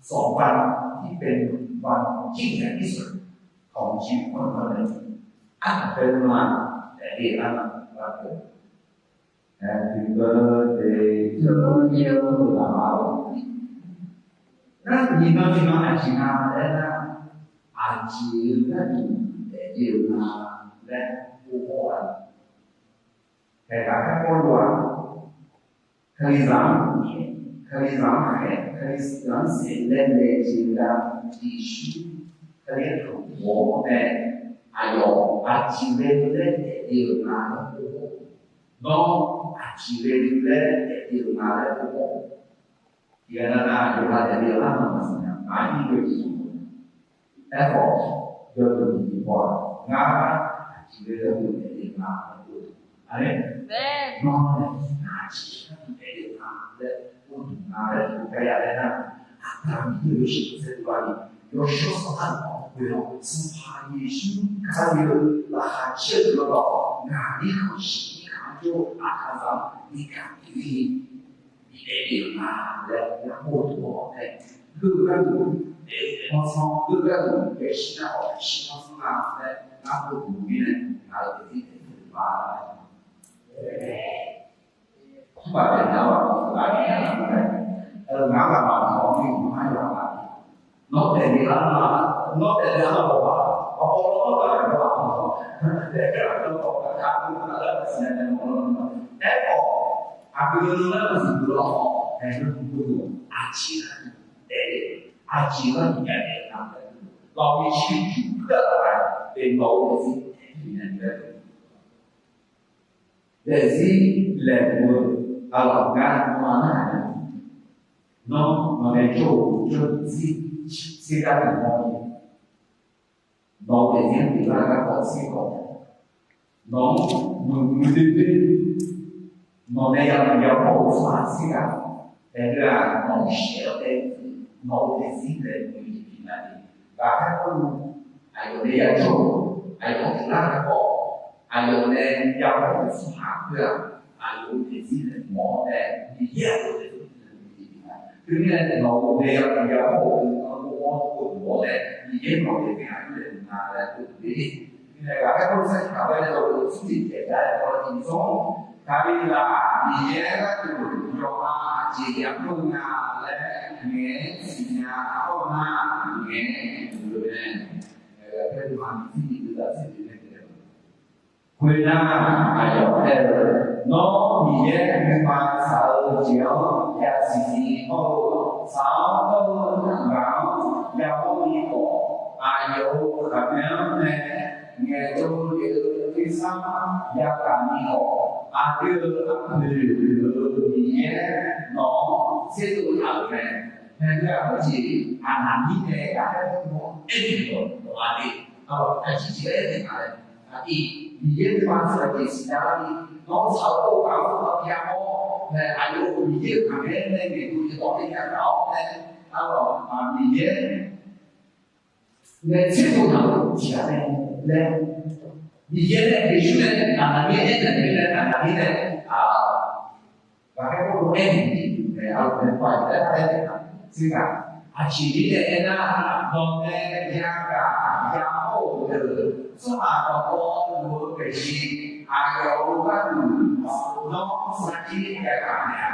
สองวันที่เป็นวันยิ่งใหญ่ที่สุดของชีวิตคนคนหนึ่ง Ardanq bae-eu ma, daefle-eu lar-eu ma, Happy birthday to you laf-awr, nar nyiq nan tiqnan aqjeq nga laer nar, aqjeq-eu gharduq daefle-eu nga laer ghov-awr-aq, Haeqgaq kar kawv lof-aq, Kalizaq-anr, Kalizaq-anr khaeq, Kalizaq-anr saef laer nae jeq gar Yeqsur Kali-anr tanqpuq-awr nae, aqyawf aqjeq ghae-eu laer daefle-euq nga laer ghov-awr, nawr aqjeq ghae-eu laer daefle-euq nga laer ghov-awr, tiqghaq nav nav yawqha daefle-eu lar-anr maqsiq nya, ngaq-anr ir ghae-eu jeq-anr Aerkhawf, yawdeuq tiqjeq paw-aq, ngar aqjeq ghae-eu gharduq daefle nga laer ghov-eu. Aqmeq. Nawr nae aqjeq ghae-eu gharduq daefle nga laer ghov-eu nga laer ghov gar ya laer nar, Aqda Miqyaer-euq shiq tser dovlar ni, yawshawr sanqpaq-anr mawf-eu ghoe-awr, Sanqpaq Yeqsur Kali-euq laqkhaq caer-eu deuq-anr lawr, ngaq-anr irkanq shiq irkanq-anr jawr-eu aqkaqzaq-anr ni gaq pyeuf-ir ni, bi daefle-euq nga laer ngar ghov-eu deuq-awr nae, geur-eu gharduq, aer-eu aer-awr sanr geur-eu gharduq, yaeqshir nar-awq yaeqshir-anr sanr nga laer ngar ghov-eu deuq mirnae, ngaq-euq daefzir daefzir-eu ma. Mr baqdaef nya-awr, ngaq-anr ghaq maqmawf-anr ni mq-anr yawqha ghaq Nawr daefle lar-a, nawr daefle lar-awq-a, aqbawr lawr-awr daefle lar-awq. Aerkhawf, aqgeu nar-aq, maqsiq deuq lawr-awq, aernar, aqjeq nar-aq, daefle, aqjeq nar-aq, daefle lar-awq. Lawq-eu ciqcuq keuv-aq, daefle-awq-eu daefzir daefle nya-eu. daefzir laeqhmq-eu aqlaf gar nawmaf narhaq-eu, nawr nawqnae jawr-eu jawr-eu zir, zir gar mawr-ir. Nawq-eu daefzir-anr pyeuflar-eu garkawv zir khawf, nawq-anr muiqmuiq doer doer, nawqnae yamq yamawr-euq tsawrhaq zir ghaq, daefle-aq nawq-anr shaev-awr tae, nawq-eu daefzir laeqhmq-eu jeq bifnaeq-a. Ghaqkhaer Pawrluv aqyawf nae yajawr-euq, aqyawf-anr pyeuflar-eu garkawv, aqyawf nae yamawr-euq tsawrhaq khoer-aq, aqyawf-euq daefzir laeqhmq-awr nae, Miqyaer aqyawf-euq daefzir laeqhmq-eu jeq bifnaeq-a. Teumirnae nawq-eu dae yamq yamawr-euq deuq-anr ghawrmawr-eu deuq-awr nae, Miqyaer nawq-eu daefzir aqjox laeqhmq nga laer tov-eu de. Teumirnae ghaqkhaer Pawrluv sarkir kaq-aer nae dawq-eu smrjeq taef jar-aer dawq-eu tiqzanr, Kalizaq Miqyaer gharduq yawqha aqjeq yamr-eu nga laer ngaeq-aer siqnya-awr nar, ngaeq-aer muiq-eu mae. Ghaqkhaer nuima tiqzir nyiq deuq zaqsiq deuq nae Khoernar, aqyawf aer-eu, Nawr Miqyaer nuima tsaq-eu jeq-anr yasiq siq hawr-eu, tsaq-awr hawr-eu ngaq-anr yamawr ni khawf, aqyawf-euq khaqmae-anr nae ngaeqdov lef-eu tersar yagaq ni khawf, aqdui-euq aqpoeq deuq-euq Miqyaer nawq-anr tserdov taq-euq mae. Haeqgar aqjeq aqnaqmir nae ghaqkhaer Pawrluv-anr aernaeq-euq dawq-a de. Aqjeq jeq aernaeq nga laer, aqjeq Miqyaer nuima tsaq-eu jeq siqnya larni, nawr tsaq-eu ghaq-anr yamawr nae, aqyawf-euq Miqyaer-euq khaqmae-anr nae ngaeqdov lef-awr nae yagaq-awr nae, arlawq, Miqyaer nae tserdov taq-euq jeq-a mae laer, Miqyaer nae Yeqsur nae aqnaqmir aernaeq-eu laer, aqnaqmir nae, ghaqkhaer Pawrluv aernaeq-eu jeq mae, arlawq, nae paq-aer aernaeq-a. Teughaq aqjeq mirnae aernar, nawqnae yagaq yamawr-euq deuq, tsawrhaq dawqtawvluf-eu maeqshi, aqyawf-euq gharduq nawr sarkir yagaq mae-a.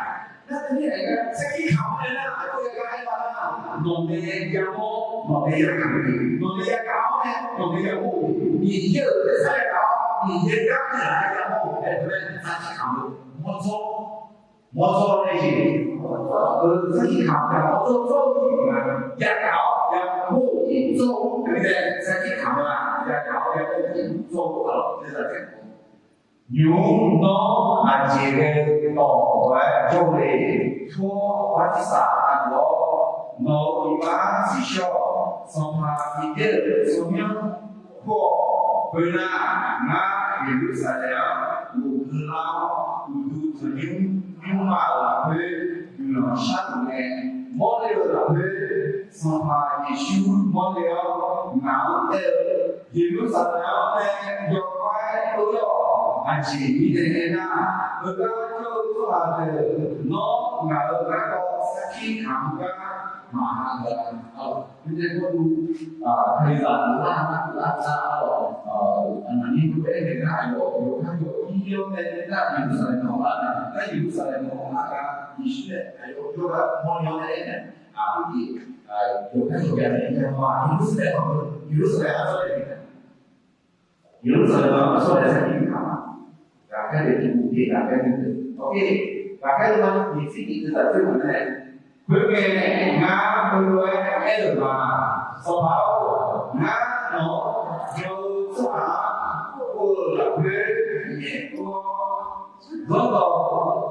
Nar teumirnae aer-eu sarkir kamq-anr nae nar, aqjox yagaq aer-a nar, nawqnae yamawr, nawqnae yagaq-eu, nawqnae yagaq-awr nae nawqnae yamawr-eu, Miqyaer-euq tersar yagaq-awr Miqyaer gar naeq-aer yamawr-eu aer-eu mae, sarkir kamq-eu mawrdzawr, mawrdzawr nae jeq, sarkir kamq-eu mawrdzawr dzawr-eu jeq nga, yagaq-awr yamawr-eu jeq dzawr-eu, teumirnae sarkir kamq-eu-aq yagaq-awr yamawr-eu jeq dzawr-eu arlawq, tersar taeq Nymq-mr nawr aqjeq ghae-eu dawq lof-aer jawr-eu le. Tur-awr bartirsaq taq luf-awr, nawq-euq iqbax tsiqshawr-awq. Sanqpaq Miqyaer-euq tsawrmyanr kur-awq. Khoernar, ngar Yeqlursaqlaeq-anr ghofdui lar-awr, uqduq tanqnymr nymrma-euq lafkhoer guiqlanq sharluf ngae, mawrle-euq lafkhoer Sanqpaq Yeqsur mawrle-awr ngaq-anr aer-eu, Yeqlursaqlaeq-anr nae yawkawr-aer ur-awq. Aqjeq mirnae aernar, heugar jawr-eu tsawrhaq deuq nawr ngaq-euq garkawv sarkir kamq-eu gar maqha-eu-a. Mirnae Pawrluv, Kalizaq lar nar lar lar-awq. Aqnaqnir dov-aer naeq nar, aqyawf yawqgar yawq ir-awr nae nar, Yeqlursaqlaeq nawq-anr nar, nar Yeqlursaqlaeq nawq-anr nar gar Yeqsur nae aqyawf jawrgar mawrle-awr nae aernaeq, aqjeq yawqgar yawqya nae ya ma, Yeqlursaqlaeq-anr, Yeqlursaqlaeq-anr aqsawr nae Yeqlursaqlaeq-anr aqsawr nae sarkir kamq-a. Ghaqkhaer le tiq ghaq ghaqkhaer le tiq ghaq, ghaqkhaer le ma, nyiq tser nyiq deuq taf tser ghaq nae, khoerngae ngar heulof-aer aer-euq ma. Sanqpaq-or, ngar nawq-anr jan-eu tsawrhaq-anr kur-eu lafkhoer nyaef kur-awr, zanrdawq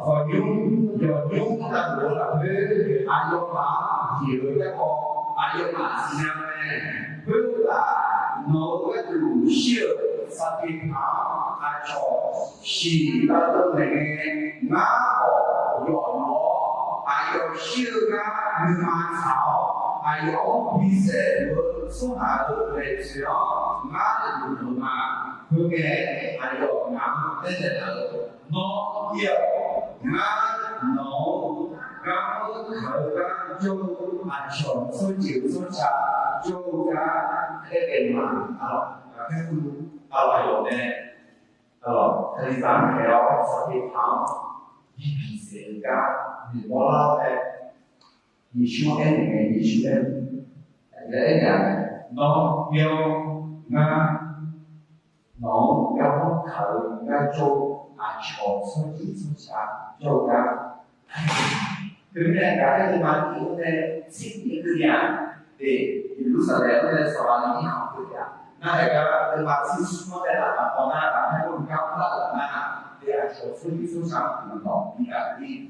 khawqnymr yawqnymr tavluf-eu lafkhoer aqyawfmaf-anr jeq-eu garkawv aqyawfmaf siqnya mae. Khoeruqtaf, nawq-euq gharduq shir-euq Saqpeqpaq-anr aqcawq siqlar-eu laeq ngae, ngar khawf yawf luf-awr, aqyawf shir-eu gar nuima tsaq-awr, aqyawf-anr bisaef luf-eu tsawrhaq-euq maeqtsoeq-anr ngar dawqdov-eu ma. Khoerngae, aqyawf ngaq-anr aernaeq taq-euq, Nawr ir-awq. Ngar nawq-anr garmanr kaq-eu gar jawr-eu aqcawq tsawrjeuq tsawrca jawr-eu gar aer-eu ma. Aqlawq, aqkar pu, aqlawq, aqyawf nae, aqlawq, Kalizaq-anr khaeq-awr Saqpeqpaq-anr bibiq saef-eu gar noeqmawr lar-awr nae, Yeqsur-anr aernaeq ngae, Yeqsur aer-eu, aqjeq aernaeq-a, Nawr ir-awr, ngar nawq-anr garmanr kaq-eu gar jawr-eu aqcawq tsawrjeuq tsawrca jawr-eu gar. Teumirnae ghaqkhaer nuima tiq-anr nae tser nyiq keuv-a, Yeqlursaqlaeq-anr nae sawq-a ni irkhanq keuv-a. Nar-aer gar nuima tser smr-anr nae laf-anr tawv nar, ghaqkhaer Pawrluv gar mrlar-euq nar, Aqcawq tsawrjeuq tsawrshaq-anr guiqlanq bif-eu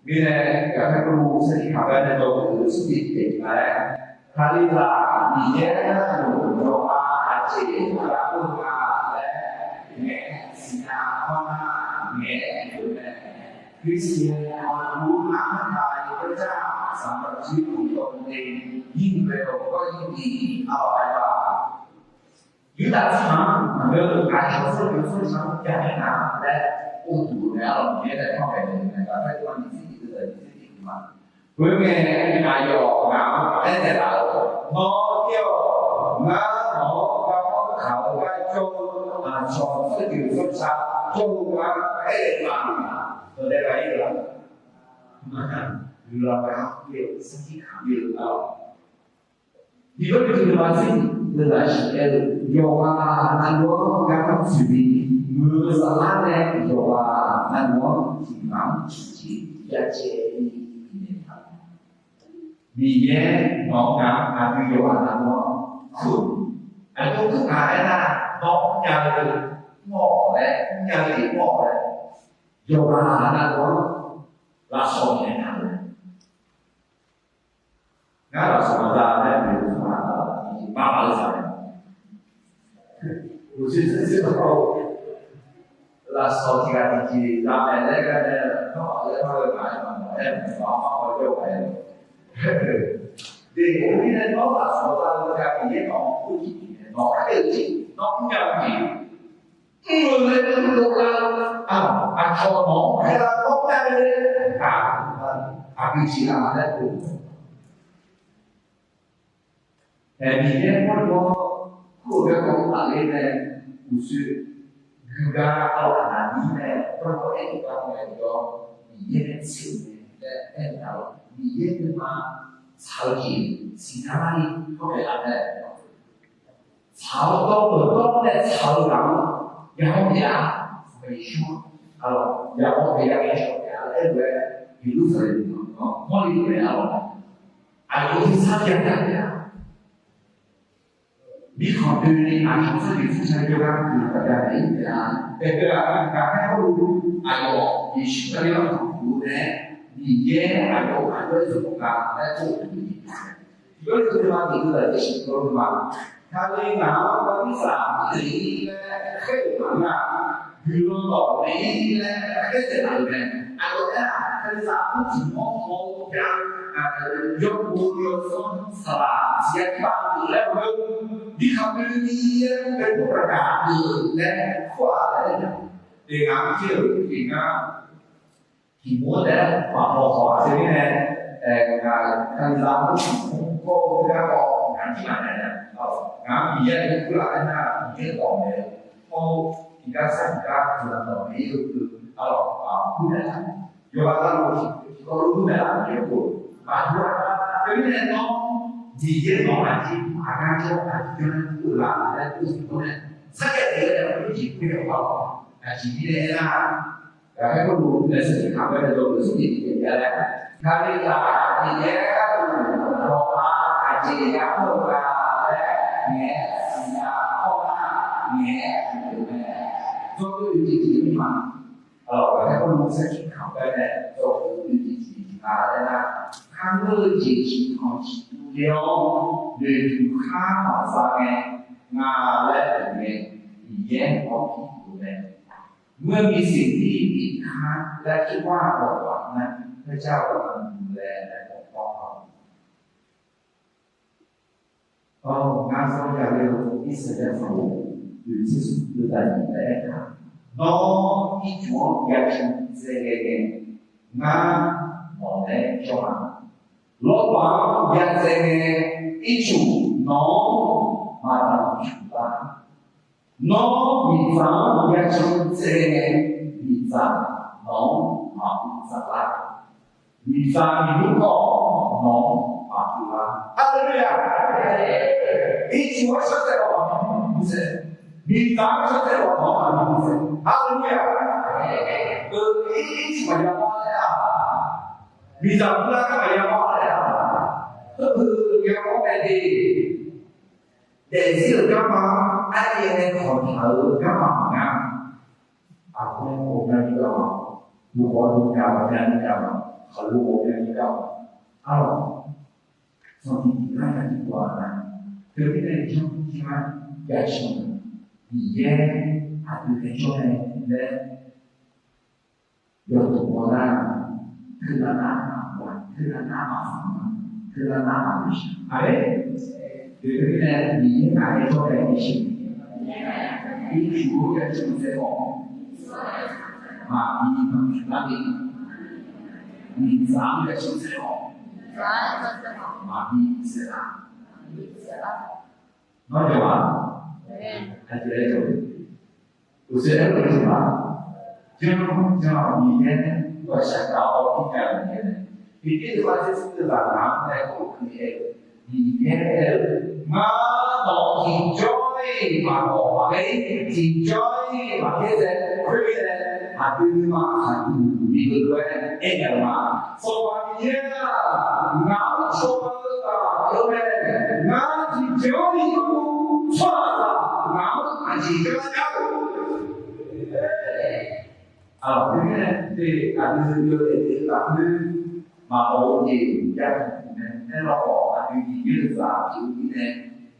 mirnae, Gaqkhaer Pawrluv sarkir kaq-aer nae dawq-eu smrjeq tiqjeq-iq nga laer, Kalizaq Miqyaer aernar-euq yawqghaq aqjeq yamawr-eu nga laer, ngaeq siqnya hawr nar ngaeq-eu mae. Christian အမုန်းအမုန်းထားထား ပျက်စီးကုန်သွန်နေ ယုၢ်ပျော်သောယုၢ်သည် အလီၢ်အိုက်ပါ Yurdav tsawrhaq-anr ngaq-euq aqcawq tsawrjeuq tsawrshaq-anr byaeq-aer nga laer, oduq-eu mae. Arlawq, Miqyaer nae panmaeq-eu mae. Gaqkhaer Pawrluv nyiq tser tiq deuq nyiq tser tiq tiq ma. Khoerngae, aqyawf ngaq-anr aernaeq laf-euq, Nawr ir-awq. Ngar nawq-anr garkawv kaq-eu gar jawr-eu aqcawq tsawrjeuq tsawrshaq jawr-eu gar aer-eu ma. Dawqdaef gaq-ir-eu la? Guiqlanq gaq-ir-eu, sarkir kaq-ir-eu la? Tiqbyan tiqbyan ma tser, deuq lafshiq aer-eu, yawqghaq navluf-anr garkawv tsoeqni, muiq-eu saflar nae yawqghaq navluf-anr tiqghaq-anr tiqjeq jacaevni bifnaeq taq-eu. Miqyaer nawq-anr ngaq-anr aqdui yawqghaq navluf-anr kur, aqdui kur ngaq aernar, nawr mrnya-eu mawr-awq laer, mrnya-eu jeq mawr-awq laer, yawqghaq navluf-anr lafsawq naeq taq-eu. Ngar lafsawq maqza laer noeq-eu tsawrhaq-aq, barbaq-eu zaq-a. Uqshoe tser tser-awr, lafsawq tiqghaq tiqjeq zaq maeq laer gar nae, nawr-aq laer par-eu ngaq-aer maqmawf-aer maqmawf-a, parhaw jawr-eu gaq-aer. Deuq-or mirnae nawr lafsawq za-eu gar Miqyaer nawq-anr kur tiqjeq nae nawq khaer-eu jeq, nawr mrnya-eu jeq, mr-eu laer mr dovlar-eu, aqcawq nawq-anr khaerlar dawrlar-eu, aqgeu jeq-a laer dov-eu Miqyaer mawrdo-awr, kur-euq garkawv tafler nae uqshoe guigar arlawq aqnaq mir nae garkawv aernaeq gar-awr nae dov-awr, Miqyaer nae tser-euq mae laer aernaeq-awr, Miqyaer nuima tsaq-eu jeq siqnya larni hawr-eu aq nae tsaq-awr dawr-eu dawr nae tsaq-eu ghaq-anr yamawr taef-a. Sanqpaq Yeqsur-anr arlawq yamawr taef-a, yashawr taef-a laer aer-eu lof-aer, Yeqlursaqlaeq mawrle-eu mae arlawq. Aqyawf-euq tersar byav taef-a. Mirkhanq doeni aqcawq tsawrjeuq tsawrshaq jawrgar guiqlanq byav taef-a. Daefkeuv-aq Gaqkhaer Pawrluv aqyawf Yeqsur Kali-anr tanqpuq-eu nae, Miqyaer aqyawf-euq aqjox-aer zmq-eu nga laer tov-eu jeq. Tiqbyan tiqbyan ma tiqdeuq-aq, Yeqsur Kali-anr ma, Kali ngaq-anr maqbir saq-ir laer khaer-euq maqngeur-a. Guiqlanq dawq naeq-ir laer khaer taef-a-eu mae. Aqyawf aer-aq, Kalizaq-anr tiqmawr mawr-eu byan, yawqghaq yawsanr saqlaq tiqghaq tiqpav-eu laer-eu, mirkhanq doeni-aer baeqbur gaq gaq-eu laer kur-aq laer aer-eu. Deuq ngaq-anr jir-euq jeq ngar tiqmawr taef-aer maqhaw haw-aq teumirnae, ngaq Kalizaq-anr tiqmawr kawv-eu garkawv ngaq jir maqnaeq nar, ngaq-anr Miqyaer-anr kur-aq aernar, Miqyaer dawq maeq-eu hawr-eu tiqgar sar tiqgar guiqlanq dawq maeq-ir-eu keuv arlawq, kur naeq-a. Yawqghaq navluf tiqkawv lof kur naeq-a, Miqyaer-or. Maqdur-a. Teumirnae nawr Miqyaer nawq-anr aqjeq aqgar jawr aqjeq janr-aer kur-eu la laer kur-eu tiqkawv nae, sarjax daef-eu nae aqjeq kur-eu la, aqjeq mirnae aernar, Gaqkhaer Pawrluv nae sarkir kaq-aer nae dawq-eu smrjeq tiqjeq jav laer, Kalizaq Miqyaer gharduq yawqha aqjeq yamawr-eu nga laer ngaeq siqnya hawr nar, ngaeq-eu mae. Dawq-eu jeq tiqjeq-iq ma. Gaqkhaer Pawrluv sarkir kaq-aer nae dawq-eu jeq tiqjeq-iq nga laer nar, kar ngeur-eu jeq tiqkawv tiqkawv le-awr noeqduq khar maqza ngae nga laer noeq ngae, Miqyaer hawr-eu mae. Ngeur-eu miqsiq tir-iq kar laer tirghaq dawqghaq nar, พระเจ้า gharduq laer aer-awr ငါးစီးယံာ်လဵဝ် Irsaqyar sanqbof oeq tser smr deuq-aq, Nawr ircuf-anr ya can tsaev ghae ngae, ngar nawq nae jawr-a. Lawrbaq-anr ya tsaev ngae, ircuf nawq-anr maqdanq cuf lar. Nawr miqdzaq-anr ya can tsaev ngae, miqdzaq nawq-anr maqpuq dzaq lar. Miqdzaq miqlur khawf nawq-anr maqpuq lar. Haleluya! Ircuf-anr shar tsaev-awq, maqbi mr tsaev. Miqdzaq-anr shar tsaev-awq, nawq-anr maqbi mr tsaev. Haleluya! Ircuf maqya mawr laer-a, miqdzaq mrlar gar maqya mawr laer-a, heu ya mawr mae de. Daefzir-euq garma, aryaer nae kawqtaq-euq garma maqnga. Aqgeu ghawqmyani gaq-awq, yawqghaq luf gaq ghawqmyani gaq-awq, khaqlo ghawqmyani gaq-awq. Arlawq, sanqtiq tiqgar ya tiqpov-aq nga. Teumirnae janr janr-aer ya can-eu Miqyaer aqdui nae jawr nae laer yawduq baw nar, teunav nar maqbawq, teunav nar maqsanq, teunav nar maqnoeqshaq. Aqmeq. Teumirnae Miqyaer ngaq nae jawr nae iqshiq, ircuf-eu ya can tsaev-awq. Maqbi maqbi lar ni, miqdzaq-anr ya can tsaev-awq. Maqbi saeqlar. Nawr jawr-aq, aqjeq laer jawr-eu, uqshoe aer-eu jeq-aq, janr janr-awq Miqyaer, ghaqshaq gaq-awr pirjav-eu Miqyaer nae, Miqyaer deuq-aq Yeqsur deuq-aq ngaq-anr nae kawv-eu Miqyaer aer-eu, Miqyaer aer-eu, ngar nawq-anr tiqjawr-iq maqdawq maqghae-ir, tiqjawr-iq maqkhaer sae khoermirnae, aqdui nuima khaqduq bi deuv lof-aer aer-eu ma. Sanqpaq Miqyaer-aq, ngaq-anr cawba-eu ghaq pyeuf-eu mae. Ngar tiqjawr-iq maqdur tsawrhaqzaq ngaq-anr aqjeq janr lar nya-eu. Aqlawq, teumirnae aqdui yawdaef daef-eu lafkhoer maqawf-eu jeq jav-eu mae. Aerlawkhawf aqdui Miqyaer-euq zaq pyeuf-eu mirnae,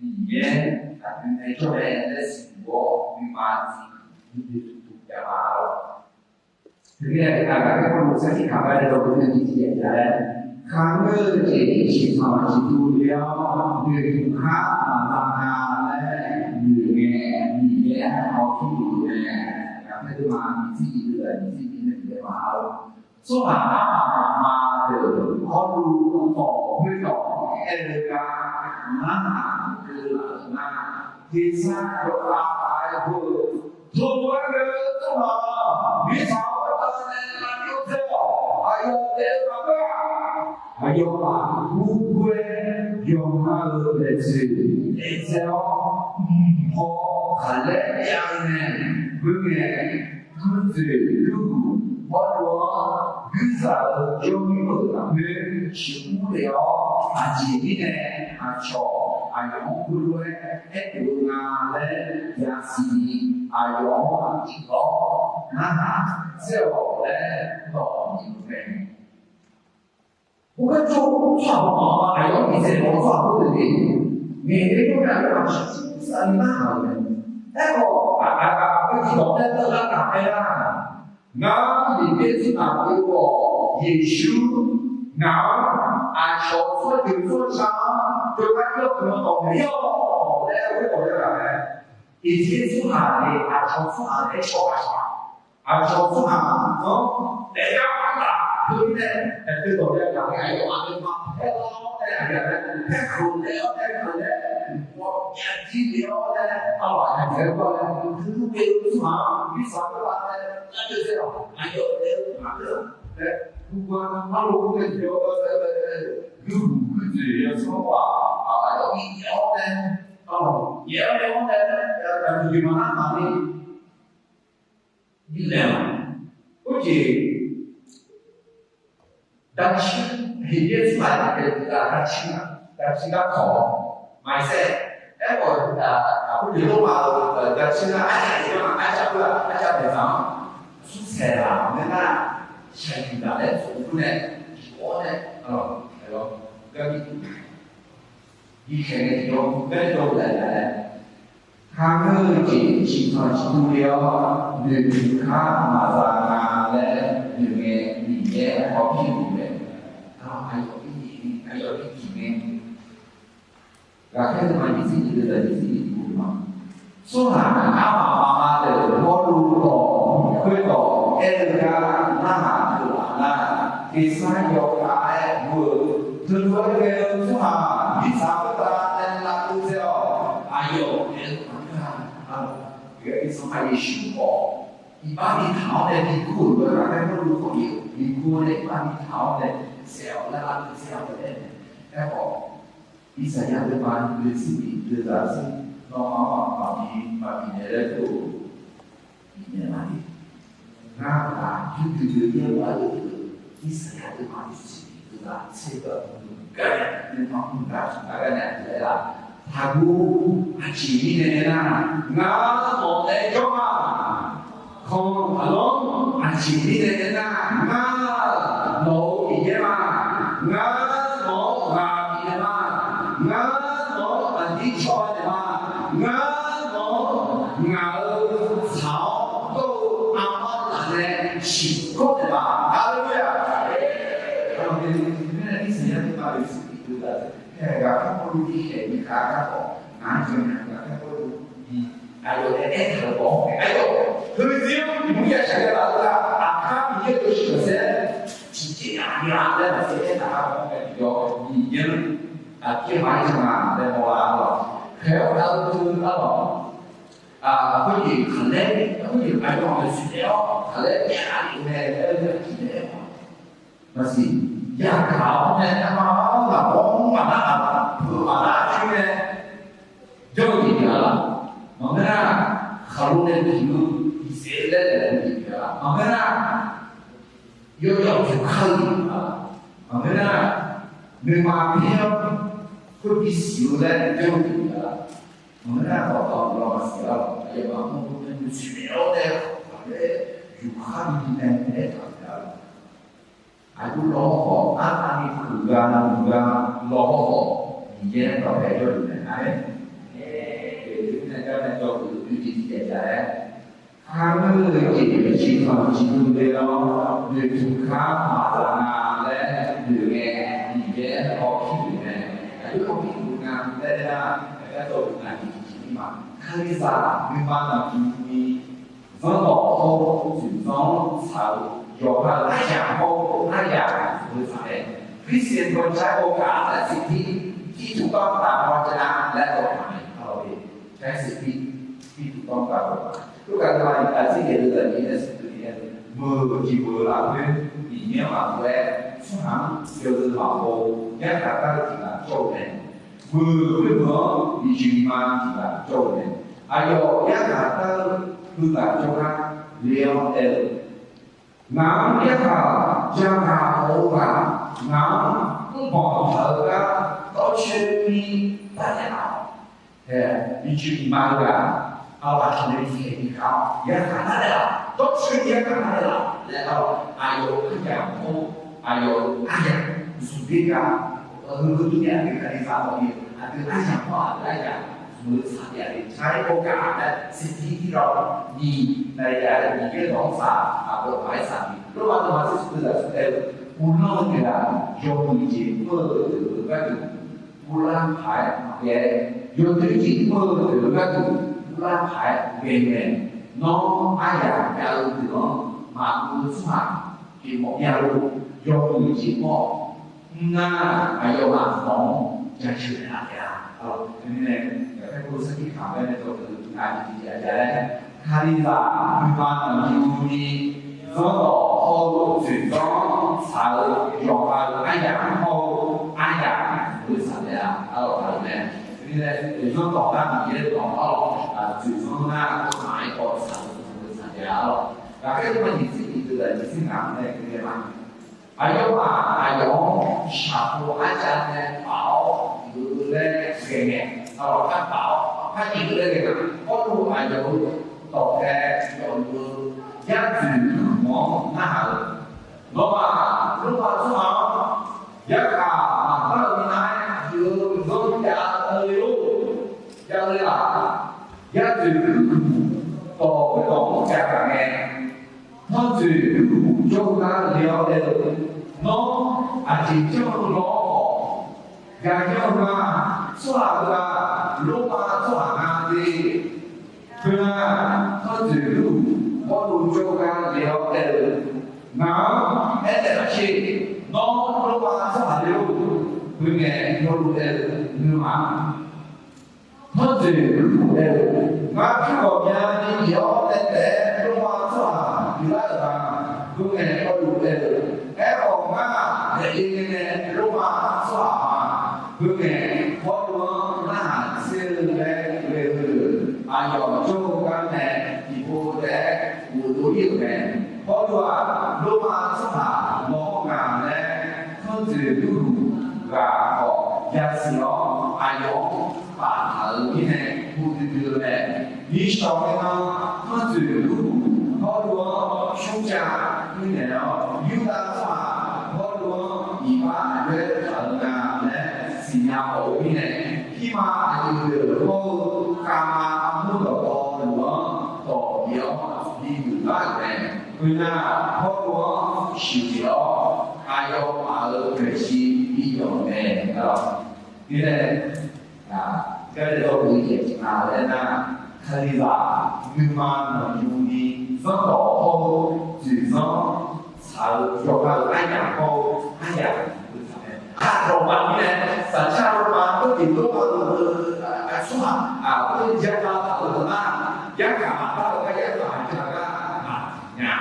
Miqyaer aqdui nae jawr nae laer siqduq-awr nuima siq duidui duidui jav ma lawq. Teumirnae aqgaf Pawrluv sarkir kaq gar nae dawq-eu nuijeq tiq jav laer, kaqngeur-eu jeq ciqtanq ciqtuv le-awr noeqtmq khar maqza nga laer noeqngae, Miqyaer hawpir luf-eu mae. Ghaqkhaer deuvma nyiq tser nyiq deuq-aq, nyiq tser nyiq nae bif-aer ma-awr, tsawrhaq armaf mafma deuq hawrduq dawq khoerdawq aer-eu gar narhaq keuvlaf-euq nar, tersar yawkhav khav-aer gor-eu, tov-aer ghae-eu tsawrhaq mirtsaq khoertav nae lavpyawr tsaer-awq. Aqyawf daef-eu maqngeur-aq, aqyawfmaf gurgur-aer yawqha-euq laeqtsoeq daef tsaev-awr, mq paw khaqlaer jav-eu nae, khoerngae, guirtsoeq yurhuq hawrduq-anr guirzaq-eu jawrmir-euq lafkhoer sheuqmr lef-awr, aqjeq mirnae aqcawq aqyawf-anr gurgur-aer aerkhof-eu nga laer yasiq ni, aqyawf-anr aqjeq lawr narhaq tsaer-awq laer dawq bif-eu mae. Khoergar tsawrhaq maqma aqyawf-anr bifnaeq-awr tsawrhaq khoerdeuq ni, ngaeq-aer jawrgar-aq aqcawq shirshir sar ni narhaq-euq mae. Aerkhawf, aqgaf aqgaf khoer tiqdawq nae teular taq-aer nar, ngar Miqyaer-euq tsawrhaq pyeuf-eu khawf, Yeqsur ngaq-anr aqcawq-euq tsawrjeuq tsawrca-anr jawrgar jawr-eu guiqlanq dawq naeq-ir-awq laer aer-eu khoerdawq-anr gaq mae. Yeqsur tsawrhaq ni aqcawq tsawrhaq nae cawq ghaq-aq, aqcawq tsawrhaq-anr daefgar maqtaf teumirnae, aqdui dawq nae gaq-aer aqyawf aqduimaf paerlar-awr nae aqgaf nae paerkhanq naeq-awr nae khanq nae, mqpawf jav jir lef-awr nae, arlawq aqgaf nae ghae-eu gar nae, teulof ghae-eu tsawrhaq-anr mirtsaq khoertav nae lavpyawr tsaer-awq. Aqyawf daef-eu maqngeur-a laer, gurgur-a arlawq gurgur-aer tiqjawr-aer, yurhuq guirtsoeq yawsanr-aq, aqyawf-anr yaef-awr nae, arlawq yaef-awr nae, aqyawf jeq maqnar taq ni bifnaeq-a. Khoerjeq davcir, Heqbyaer tsawrhaq-aq, davcir, davcir garkawq maqaer saer. Aerkhawf, aqkhoer jeq lor ma-eu davcir nar arcav daef-anr, arcav khoer-aq, arcav daefzaq-anr smrsaeq laf-euq nar, shaqyuif laf laer tsof-eu khoer nae, yuf-awr nae, aqyawf garbi tuf-a. Bikhaeq ngae tiqjawr, garjawr-eu laf-aer, kaqngeur-eu jeq ciqtanq ciqtuv le-awr noeqtmq khar maqza nga laer noeqngae, Miqyaer hawpir luf-eu mae. Aqyawf bi tiq ngae, ghaqkhaer teuma nyiq tser nyiq deuq-aq, nyiq tser nyiq deuq-aq ma. Tsawrhaq armaf mafma deuq hawrduq dawq khoerdawq aer-eu gar narhaq keuvlaf nar, tersar yawkhav-aer gur-eu, teulof-aer ghae-eu tsawrhaq mirtsaq khoertav nae lavpyawr tsaer-awq. Aqyawf daef-eu maqngeur-a. Arlawq, ghae-eu Sanqpaq Yeqsur khawf, iqbax bi taq-awr nae bi gur-euq lof-aer ghaqkhaer Pawrluv khawf, bi gur nae iqbax bi taq-awr nae saef-awq laer lavpyawr tsaer-awq laer aer-eu mae. Aerkhawf, Irsaqyar deuvma nyiq tser nyiq deuq-aq, nawmaf-anr maqbi maqbif naeq laer tov-eu bifnaeq ma le. Ngar ghaq yurdui dui yaer-eu ghaq-euq, Irsaqyar deuvma nyiq tser nyiq deuq-aq tser deuq-aq, gar nae nuima mr gar taq gar nae aqjeq laer-aq, taqguv aqjeq mirnae aernar, ngar nawq nae jawr ma. Kan aqlawr aqjeq mirnae aernar, ngar nawq-euq Miqyaer ma. Ngar nawq-anr ghaq bifnaeq ma. Ngar nawq-anr aqdir cawba naeq ma. Ngar nawq-anr ngaq-euq tsaq-awr dawr-eu armar laf nae ciqkawr naeq ma. Haleluya! Aqlawr, mirnae irsaqyar-anr bav-eu siqduq deuq-aq, ghaqkhaer pawrluv bi khaeq bi khaeq-a garkawv, ngaq-anr janrnya ghaqkhaer pawrluv bi aqyawf nae aertaq-euq bawq-anr, aqyawf heuzir-anr maqya shaqghae laf-eu ghaq, aqkar Miqyaer-euq yawshuif-anr saer tiqjeq-aq ya laer maqtser aertaq-euq bawq-anr ghae tiqjawr, Miqyaer-anr aqpyeq ma-aer janrnya laer mawrlar-a lawq. Khaeq-awr dav-eu teu-eu arlawq, khoerjeq khaqlaer, khoerjeq aqyawf-anr maeqshi naeq-awr khaqlaer ya-eu mae laer-eu aqjeq nae aer-awq. Maqsiq, yagaq-awr nae narma-awr ghaq bawr mr maqnar-aq, peuq maqnar-aq coer nae jawr-eu jeq pyeuf-a laf. Maqngeur nar, khaqlo nae pyeuf-eu iqsaef laer laeq-eu jeq pyeuf-a laf. Maqngeur nar, yawjawf pyeuf kar-eu jeq pyeuf-a laf. Maqngeur nar, nuima paer-awr khoer bisiq-eu laer jawr-eu jeq pyeuf-a laf. Maqngeur nar, dawqtawvluf-anr maqsiq-a laf. Aqyawfmaf mr-eu nuisiq naeq-awr nae khaqlaer yufkhar bibinae aertaq-euq mae-a laf. Aqjox lawhawr khawf, arnavni peuq ghaq navluf ghaq lawhawr khawf, Miqyaer dawqpae jawrluf mae-a. Aqmeq. Aqyawf-euq nuima gar nae jawrluf-eu dui jeq tiqjeq-aq laer, kharngeur-eu jeq ciqtanq ciqdui le-awr noeqtmq kar maqzaf nga laer noeq ngae, Miqyaer hawpir-euq mae. Aqjox hawpir-euq nga laer aernar, aqgar jawrluf ngaq tiqjeq tiqjeq-ir ma. Kalizaq nuima naqbi ni zanrdawq hawr-eu tsoeqzanr-anr tsaq-eu yawqha-euq aryamq hawr-eu aryamq meuq tsaq mae. Christian bawqcar-aer bawqgaq-a laer siqdir, ที่ถูกต้องตามพระวจนะ laer dawqtaq mae. Arlawq-e, car siqdir, ที่ถูกต้องตามพระวจนะ. Khoerghaq deuq-aq, aqtser daef-eu zaqnyiq nae siqdui ni-aer, meuq jeq meuq-eu lafkhoer Miqyaer-anr maqbur-aer, tsawrhaq-anr yawzeu maqbaw-eu yarkhaq dar-eu tiq ghaq jawr-eu mae. Meuq khoermeuq-anr miqcoeq miqma tiq ghaq jawr-eu mae. Aqyawf yarkhaq dar-eu heughaq jawrgar le-awr aer-eu, Ngaq-anr yarkhaq jagaq haw-eu ghaq, ngaq-anr mrbanq taq-eu gar dawrcoeni darnaeq laf-awq. Hae, miqcoeq miqma-eu ghaq, aqlaf tanqnae bikhaeq bikhav-awr yarkhaq narnaeq laf, dawrcoeni yarkhaq narnaeq laf laer-awr, aqyawf-euq aryamq hawr-eu, aqyawf-euq aryamq zmqder gar, heu heu durni aqdui Kalizaq hawni aqdui aryamq hawr-eu aqdui aryamq zmq-eu tsaq taef-a le. Car-aer bawqgaq-a laer siqdir tir-awr ni, naeq-aer Miqyaer dawq-anr tsaq, aqdawq maqaer tsaq ni, lormav dawq maqtser smr deuq zaq smr taef-eu uvlanr-eu deuq-aq, yawmuiq jeq mr-eu deuq-euq gharduq uvlanr paq-aer maqghae, yawdoer jeq mr-eu deuq-euq gharduq uvlanr paq-aer ghae ngae, nawr aryamq jav-eu deuq-anr maqguv-eu tsawrhaq pyeufmawf mya lor. Yawmuiq jeq mr-awq. Mr nar, aqyawfmaf nawq-anr jaceuq naeqlaf taef-a. Arlawq, teumirnae, ghaqkhaer pov sarkir kaq-anr bae nae dawq-eu nar, aqjeq tiqjeq-aq jav laer, Kalizaq nuima naqbi ni zanrdawq hawr-eu tsoeqzanr-anr tsaq-eu yawqha-euq aryamq hawr-eu aryamq meuq tsaq taef-a. Arlawq, teumirnae, zanrdawq nar Miqyaer dawq-anr arlawq, tsoeqzanr nar tsaq-aer kawv tsaq-eu meuq tsaq taef-a. Arlawq, ghaqkhaer teumaf nyiq tser nyiq deuq-aq nyiq tser ngaq-anr nae keuvle ma. Aqyawfmaf aqyawf-anr shaqpov arjav nae paf-awr geuf-eu laer ghae ngae, aqlawq kar paf-awr kar geuf-eu laer ghae nga. Pawrluv aqyawf-euq dawqpae yawfluf-eu yar dzoeq luf-anr narhaq-eu, Nawmaf lormav tsawrhaq-anr yarkhaq maqdar-eu minav-aer, yawzanr jav-eu le lor. Jav-eu le-aq, yar dzoeq luf dawq khoerdawq-anr jav gaq ngae, tanrjoeq luf jawr-eu gar le-awr aer-eu, Nawr aqjeq janr-eu lawr khawf, gaqyan-eu ma. Tsawrhaq heu-aq, lormav tsawrhaq nga de. Khoernar, tanrjoeq luf Pawrluv jawr-eu gar le-awr aer-eu, Ngaq-anr aernaeq lafsher. Nawr lormav tsawrhaq le-or. Khoerngae, Pawrluv aer-eu, Nuima-anr tanrjoeq luf aer-eu, Ngar pyur ghawqmyani bif-awr nae taef-aer lormav tsawrhaq pyeuflar-euq ma. Khoerngae, Pawrluv aer-eu, Aerkhawf, ngar daef-eu nae lormav tsawrhaq ma. Khoerngae, Pawrluv-anr narhaq tser-eu laer ghae-eu deuq, aqyawf jawr-eu gar nae tiqpov taef-aer ghofdov ir-euq mae. Pawrluv-aq, lormav tsawrhaq mawr nga laer tanrjoeq luf ghaq khawf yasiq-awr, aqyawf-anr paftaq-euq mirnae gu duidui-eu mae. Nishawq ngae nan tanrjoeq luf Pawrluv Aqyawf-anr mirnae-awr, Yurdav tsawrhaq Pawrluv-anr iqbax aqjox-aer taq-eu nga laer siqnya khawf-eu mirnae, pirma aqyuif deuq hawr-eu kavma armur dawqtawvluf-anr dawq bif-awr bi muiqlar-euq mae. Khoernar, Pawrluv-anr shuif jeq-awr, aqyawfmaf-euq maeqshi bi yawf-eu mae. Aqlawq, mirnae, gardanr dawq-eu jeq tiqghaq laer nar, Kalizaq nuima nanqnymr ni zanrdawq hawr-eu dzoeqzanr tsaq-eu yawqha-euq aryamq hawr-eu aryamq-eu taq mae. Aqdawq baf mirnae, saqcar loma khoerjeq lor-eu aqsurghaq aqgeu jaqkhav taq-eu deuq nar, yarkhaq maqdar-eu gar yarkhaq maqja gar maqnya.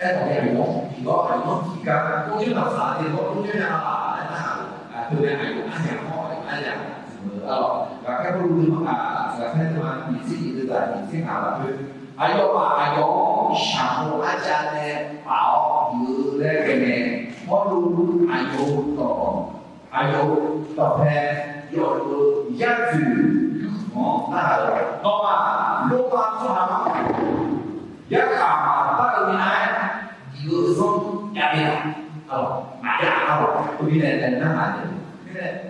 Aerkhawf ni aqyawf-anr tiqdawr aqyawf-anr tiqgar tovjawr naqsaq le dawr tovjawr nya laf laer nar, aqdui nae aqyawf aryamq hawr-eu aryamq zmq-eu arlawq. Ghaqkhaer Pawrluv nuima, ghaqkhaer nuima nyiq tser nyiq deuq taf nyiq tser ngaq lafkhoer, aqyawfmaf aqyawf-anr shaqmov arcav nae paf-awr pyeuf-eu laer ghae ngae, Pawrluv aqyawf-euq dawq, aqyawf-euq dawqpae yawfluf-eu yar dzoeq yurkhanq-anr narhaq-eu, nawmaf lorma tsawrhaq-anr yarkhaq maqdar-eu minav-aer, diq-eu zanr jav-ir-a, arlawq, maqjav arlawq, khoermirnae narhaq-eu mirnae.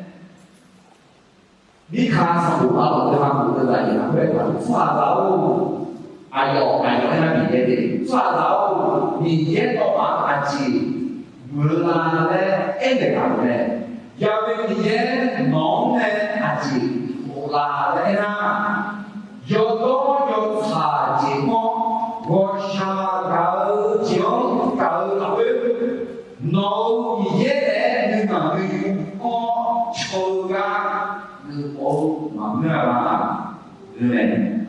Mirkhanq sanqbof arlawq deuq ma bof deuq zaqyeq lafkhoer aertaq-eu, tsawrhaqzaq-or, aqyawf aqyawf-aer nar Miqyaer de. Tsawrhaqzaq-or, Miqyaer nawmaf aqjeq muiq-eu la laer aernaeq taq-euq mae. Yaqbeu Miqyaer nawq-anr nae aqjeq bof la laer aernar, yawdawr yawtsaq jeq mawr ghawqshaq gaq-eu jeq-anr gaq-eu lafkhoer, nawq-euq Miqyaer naeq-aer nuinanq nuiyu hawr caw-eu gar geufmawf-eu maqngeur-a laf.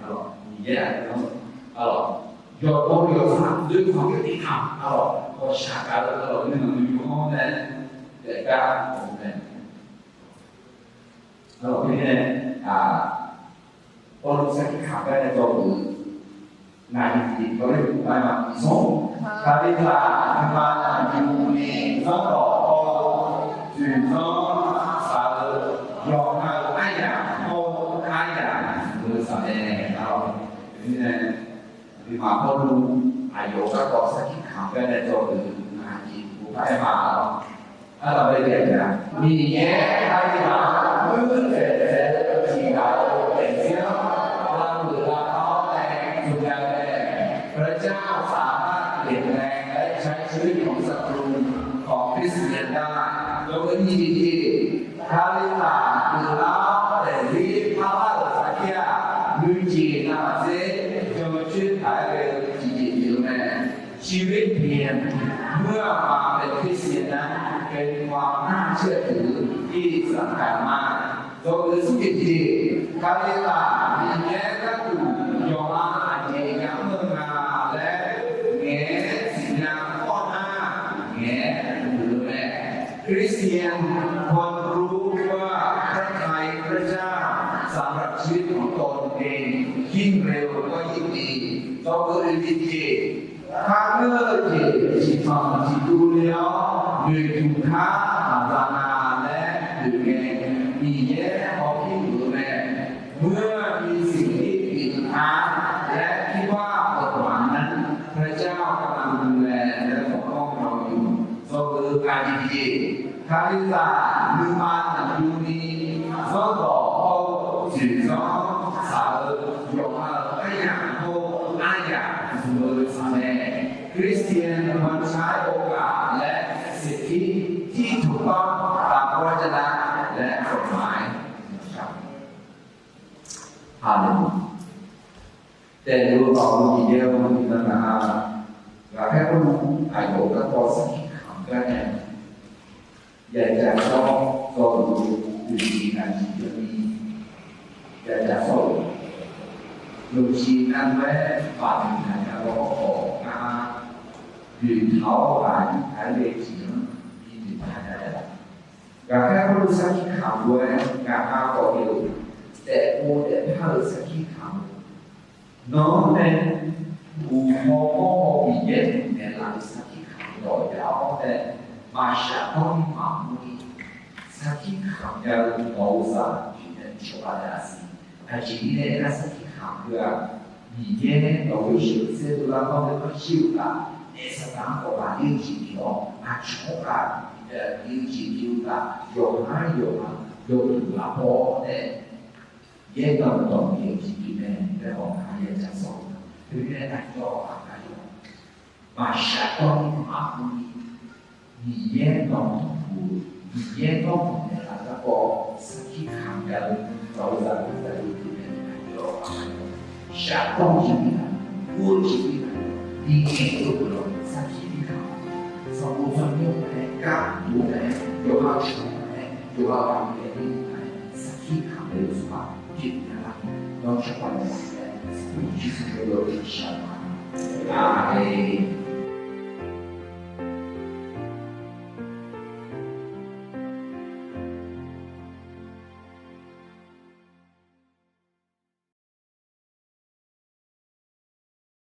Aqlawq, Miqyaer aqdui-anr, arlawq, yawdawr yawtsaq doerkhanq-anr tiqkaq, arlawq, ghawqshaq gaq-eu, arlawq, nuinanq nuiyu hawr nae daefgar mawf-eu mae. Arlawq, mirnae, Pawrluv sarkir kamq gar nae dzawgeuf-eu ngaq nyiq tiq tawr-aer yawqghaq-aer ma. Iqzanr, Kalizaq nuima aqyuif ni zanrdawq hawr-eu dzoeqzanr tsaq-eu yawqha-euq aryamq hawr-eu aryamq zmq-eu saqmae. Arlawq, mirnae, aqduimaf Pawrluv aqyawf-euq garkawv sarkir kamq gar nae dzawgeuf-eu ngaq nyiq tiq bof-aer ma. Arlawq, Miqyaer Kalizaq-anr muir dzaeq dzaeq-eu tiq ghaq-euq daefzir-anr lavgeuf lavtaq-awr nae tsovnya-eu mae. พระเจ้าสามารถเปลี่ยนแปลงและใช้ชีวิตของศัตรูของคริสเตียนได้ Yawgeuf nyiq jeq jeq, Kalizaq guiqlanq-awr daefzir parlar-euq sarkir-aq, nuijeq navmaqtser jan coer taq-aer ghae-eu tiqjeq pyeuf-eu mae. ชีวิตเปลี่ยน เมื่อมาเป็นคริสเตียนนั้นเป็นความน่าเชื่อถือที่สำคัญมาก Yawgeuf smr jeq jeq, Kalizaq Miqyaer gharduq yawqha aqjeq yamr-eu nga laer ngaeq-aer siqnya-awr nar, ngaeq-aer muiq-eu mae. คริสเตียน ควรรู้ว่าพระทัยพระเจ้าสำหรับชีวิตของตนเองยิ่งเร็วก็ยิ่งดี Yawgeuf oeq jeq jeq, kharngeur-eu jeq tiqtanq tiqduv le-awr noeqtmq kar maqza nga laer noeq ngae, Miqyaer hawpir muiq-eu mae. เมื่อมีสิ่งที่ผิดพลาดและคิดว่าเปิดหวังนั้น พระเจ้ากำลังดูแลและปกป้องเราอยู่ Yawgeuf aqjeq jeq, Kalizaq nuima naqnymr ni zanrdawq hawr-eu dzoeqzanr tsaq-eu yawqha-euq aryamq hawr-eu aryamq zmq-eu saqmae. คริสเตียนควรใช้โอกาสและสิทธิที่ถูกต้องตามพระวจนะและกฎหมาย Haleluya. Taef-eu Baoq-eu Miqyaer-or, iqnan ngaq-aq, ghaqkhaer Pawrluv aqyawf-euq garkawv sarkir kamq gar nae yajaq sawr-awr, dawq-eu oeqciq aqciq jawrni yajaq sawr-euq, yawqjeq navluf-aer baqdmq taq nya-awr khawf, ngar noeqtaq-awr ghaq yurtaq-aer ghae-eu jeq-anr binoeq taq nya-a. Ghaqkhaer Pawrluv sarkir kamq lof-aer ngaq-aq khawf-eu, taefpov taefpar-eu sarkir kamq-eu, nan-anr nae uqhaw mawrhaw Miqyaer naeqlaf-eu sarkir kamq dawq yaf-awr nae maqshaf dawr-ir maqmur-ir, sarkir kamq nya-eu nawq-eu zaq tiqnaeq cawba naeqlaf siq. Aqjeq mirnae aernar, sarkir kamq heu-aq, Miqyaer nawq-euq sheuqtser dovlar-awr nae arshir-eu taf Naef Saqdaq-anr khawf ghaq ir-eu jeq pyeuf-awr, aqcawq-anr ghaq ir-eu jeq pyeuf-eu ghaq, yawqha-anr yawqha yawduq lafbaw-awr nae, yaerdawq dawq-eu jeq pyeuf mae laer hawq-a ya ja sawr-eu. Teumirnae aqyawf aqkaq yawf maqshar dawr ni maqmr ni, Miqyaer nawq-anr tanqpuq-eu, Miqyaer nawr tanqnaeq laf garkawv sarkir kamq gaq-eu, dawq-eu zaqdeuq zaqdeuq pyeuf mae aqyawf aqkaq yawf shardawr-eu jeq mirnae, ur-eu jeq mirnae, binaeq-eu lof-aer sarkir kamq, sanqbof sanqnymr nae, gar bof nae, yawqha cawq nae, yawqha ghaq nae, sarkir kamq-eu tsawrhaq pyeuf nya lar. Nawr cawba nae, Yeqsur Kali-euq shaq-eu ma. Aqmeq.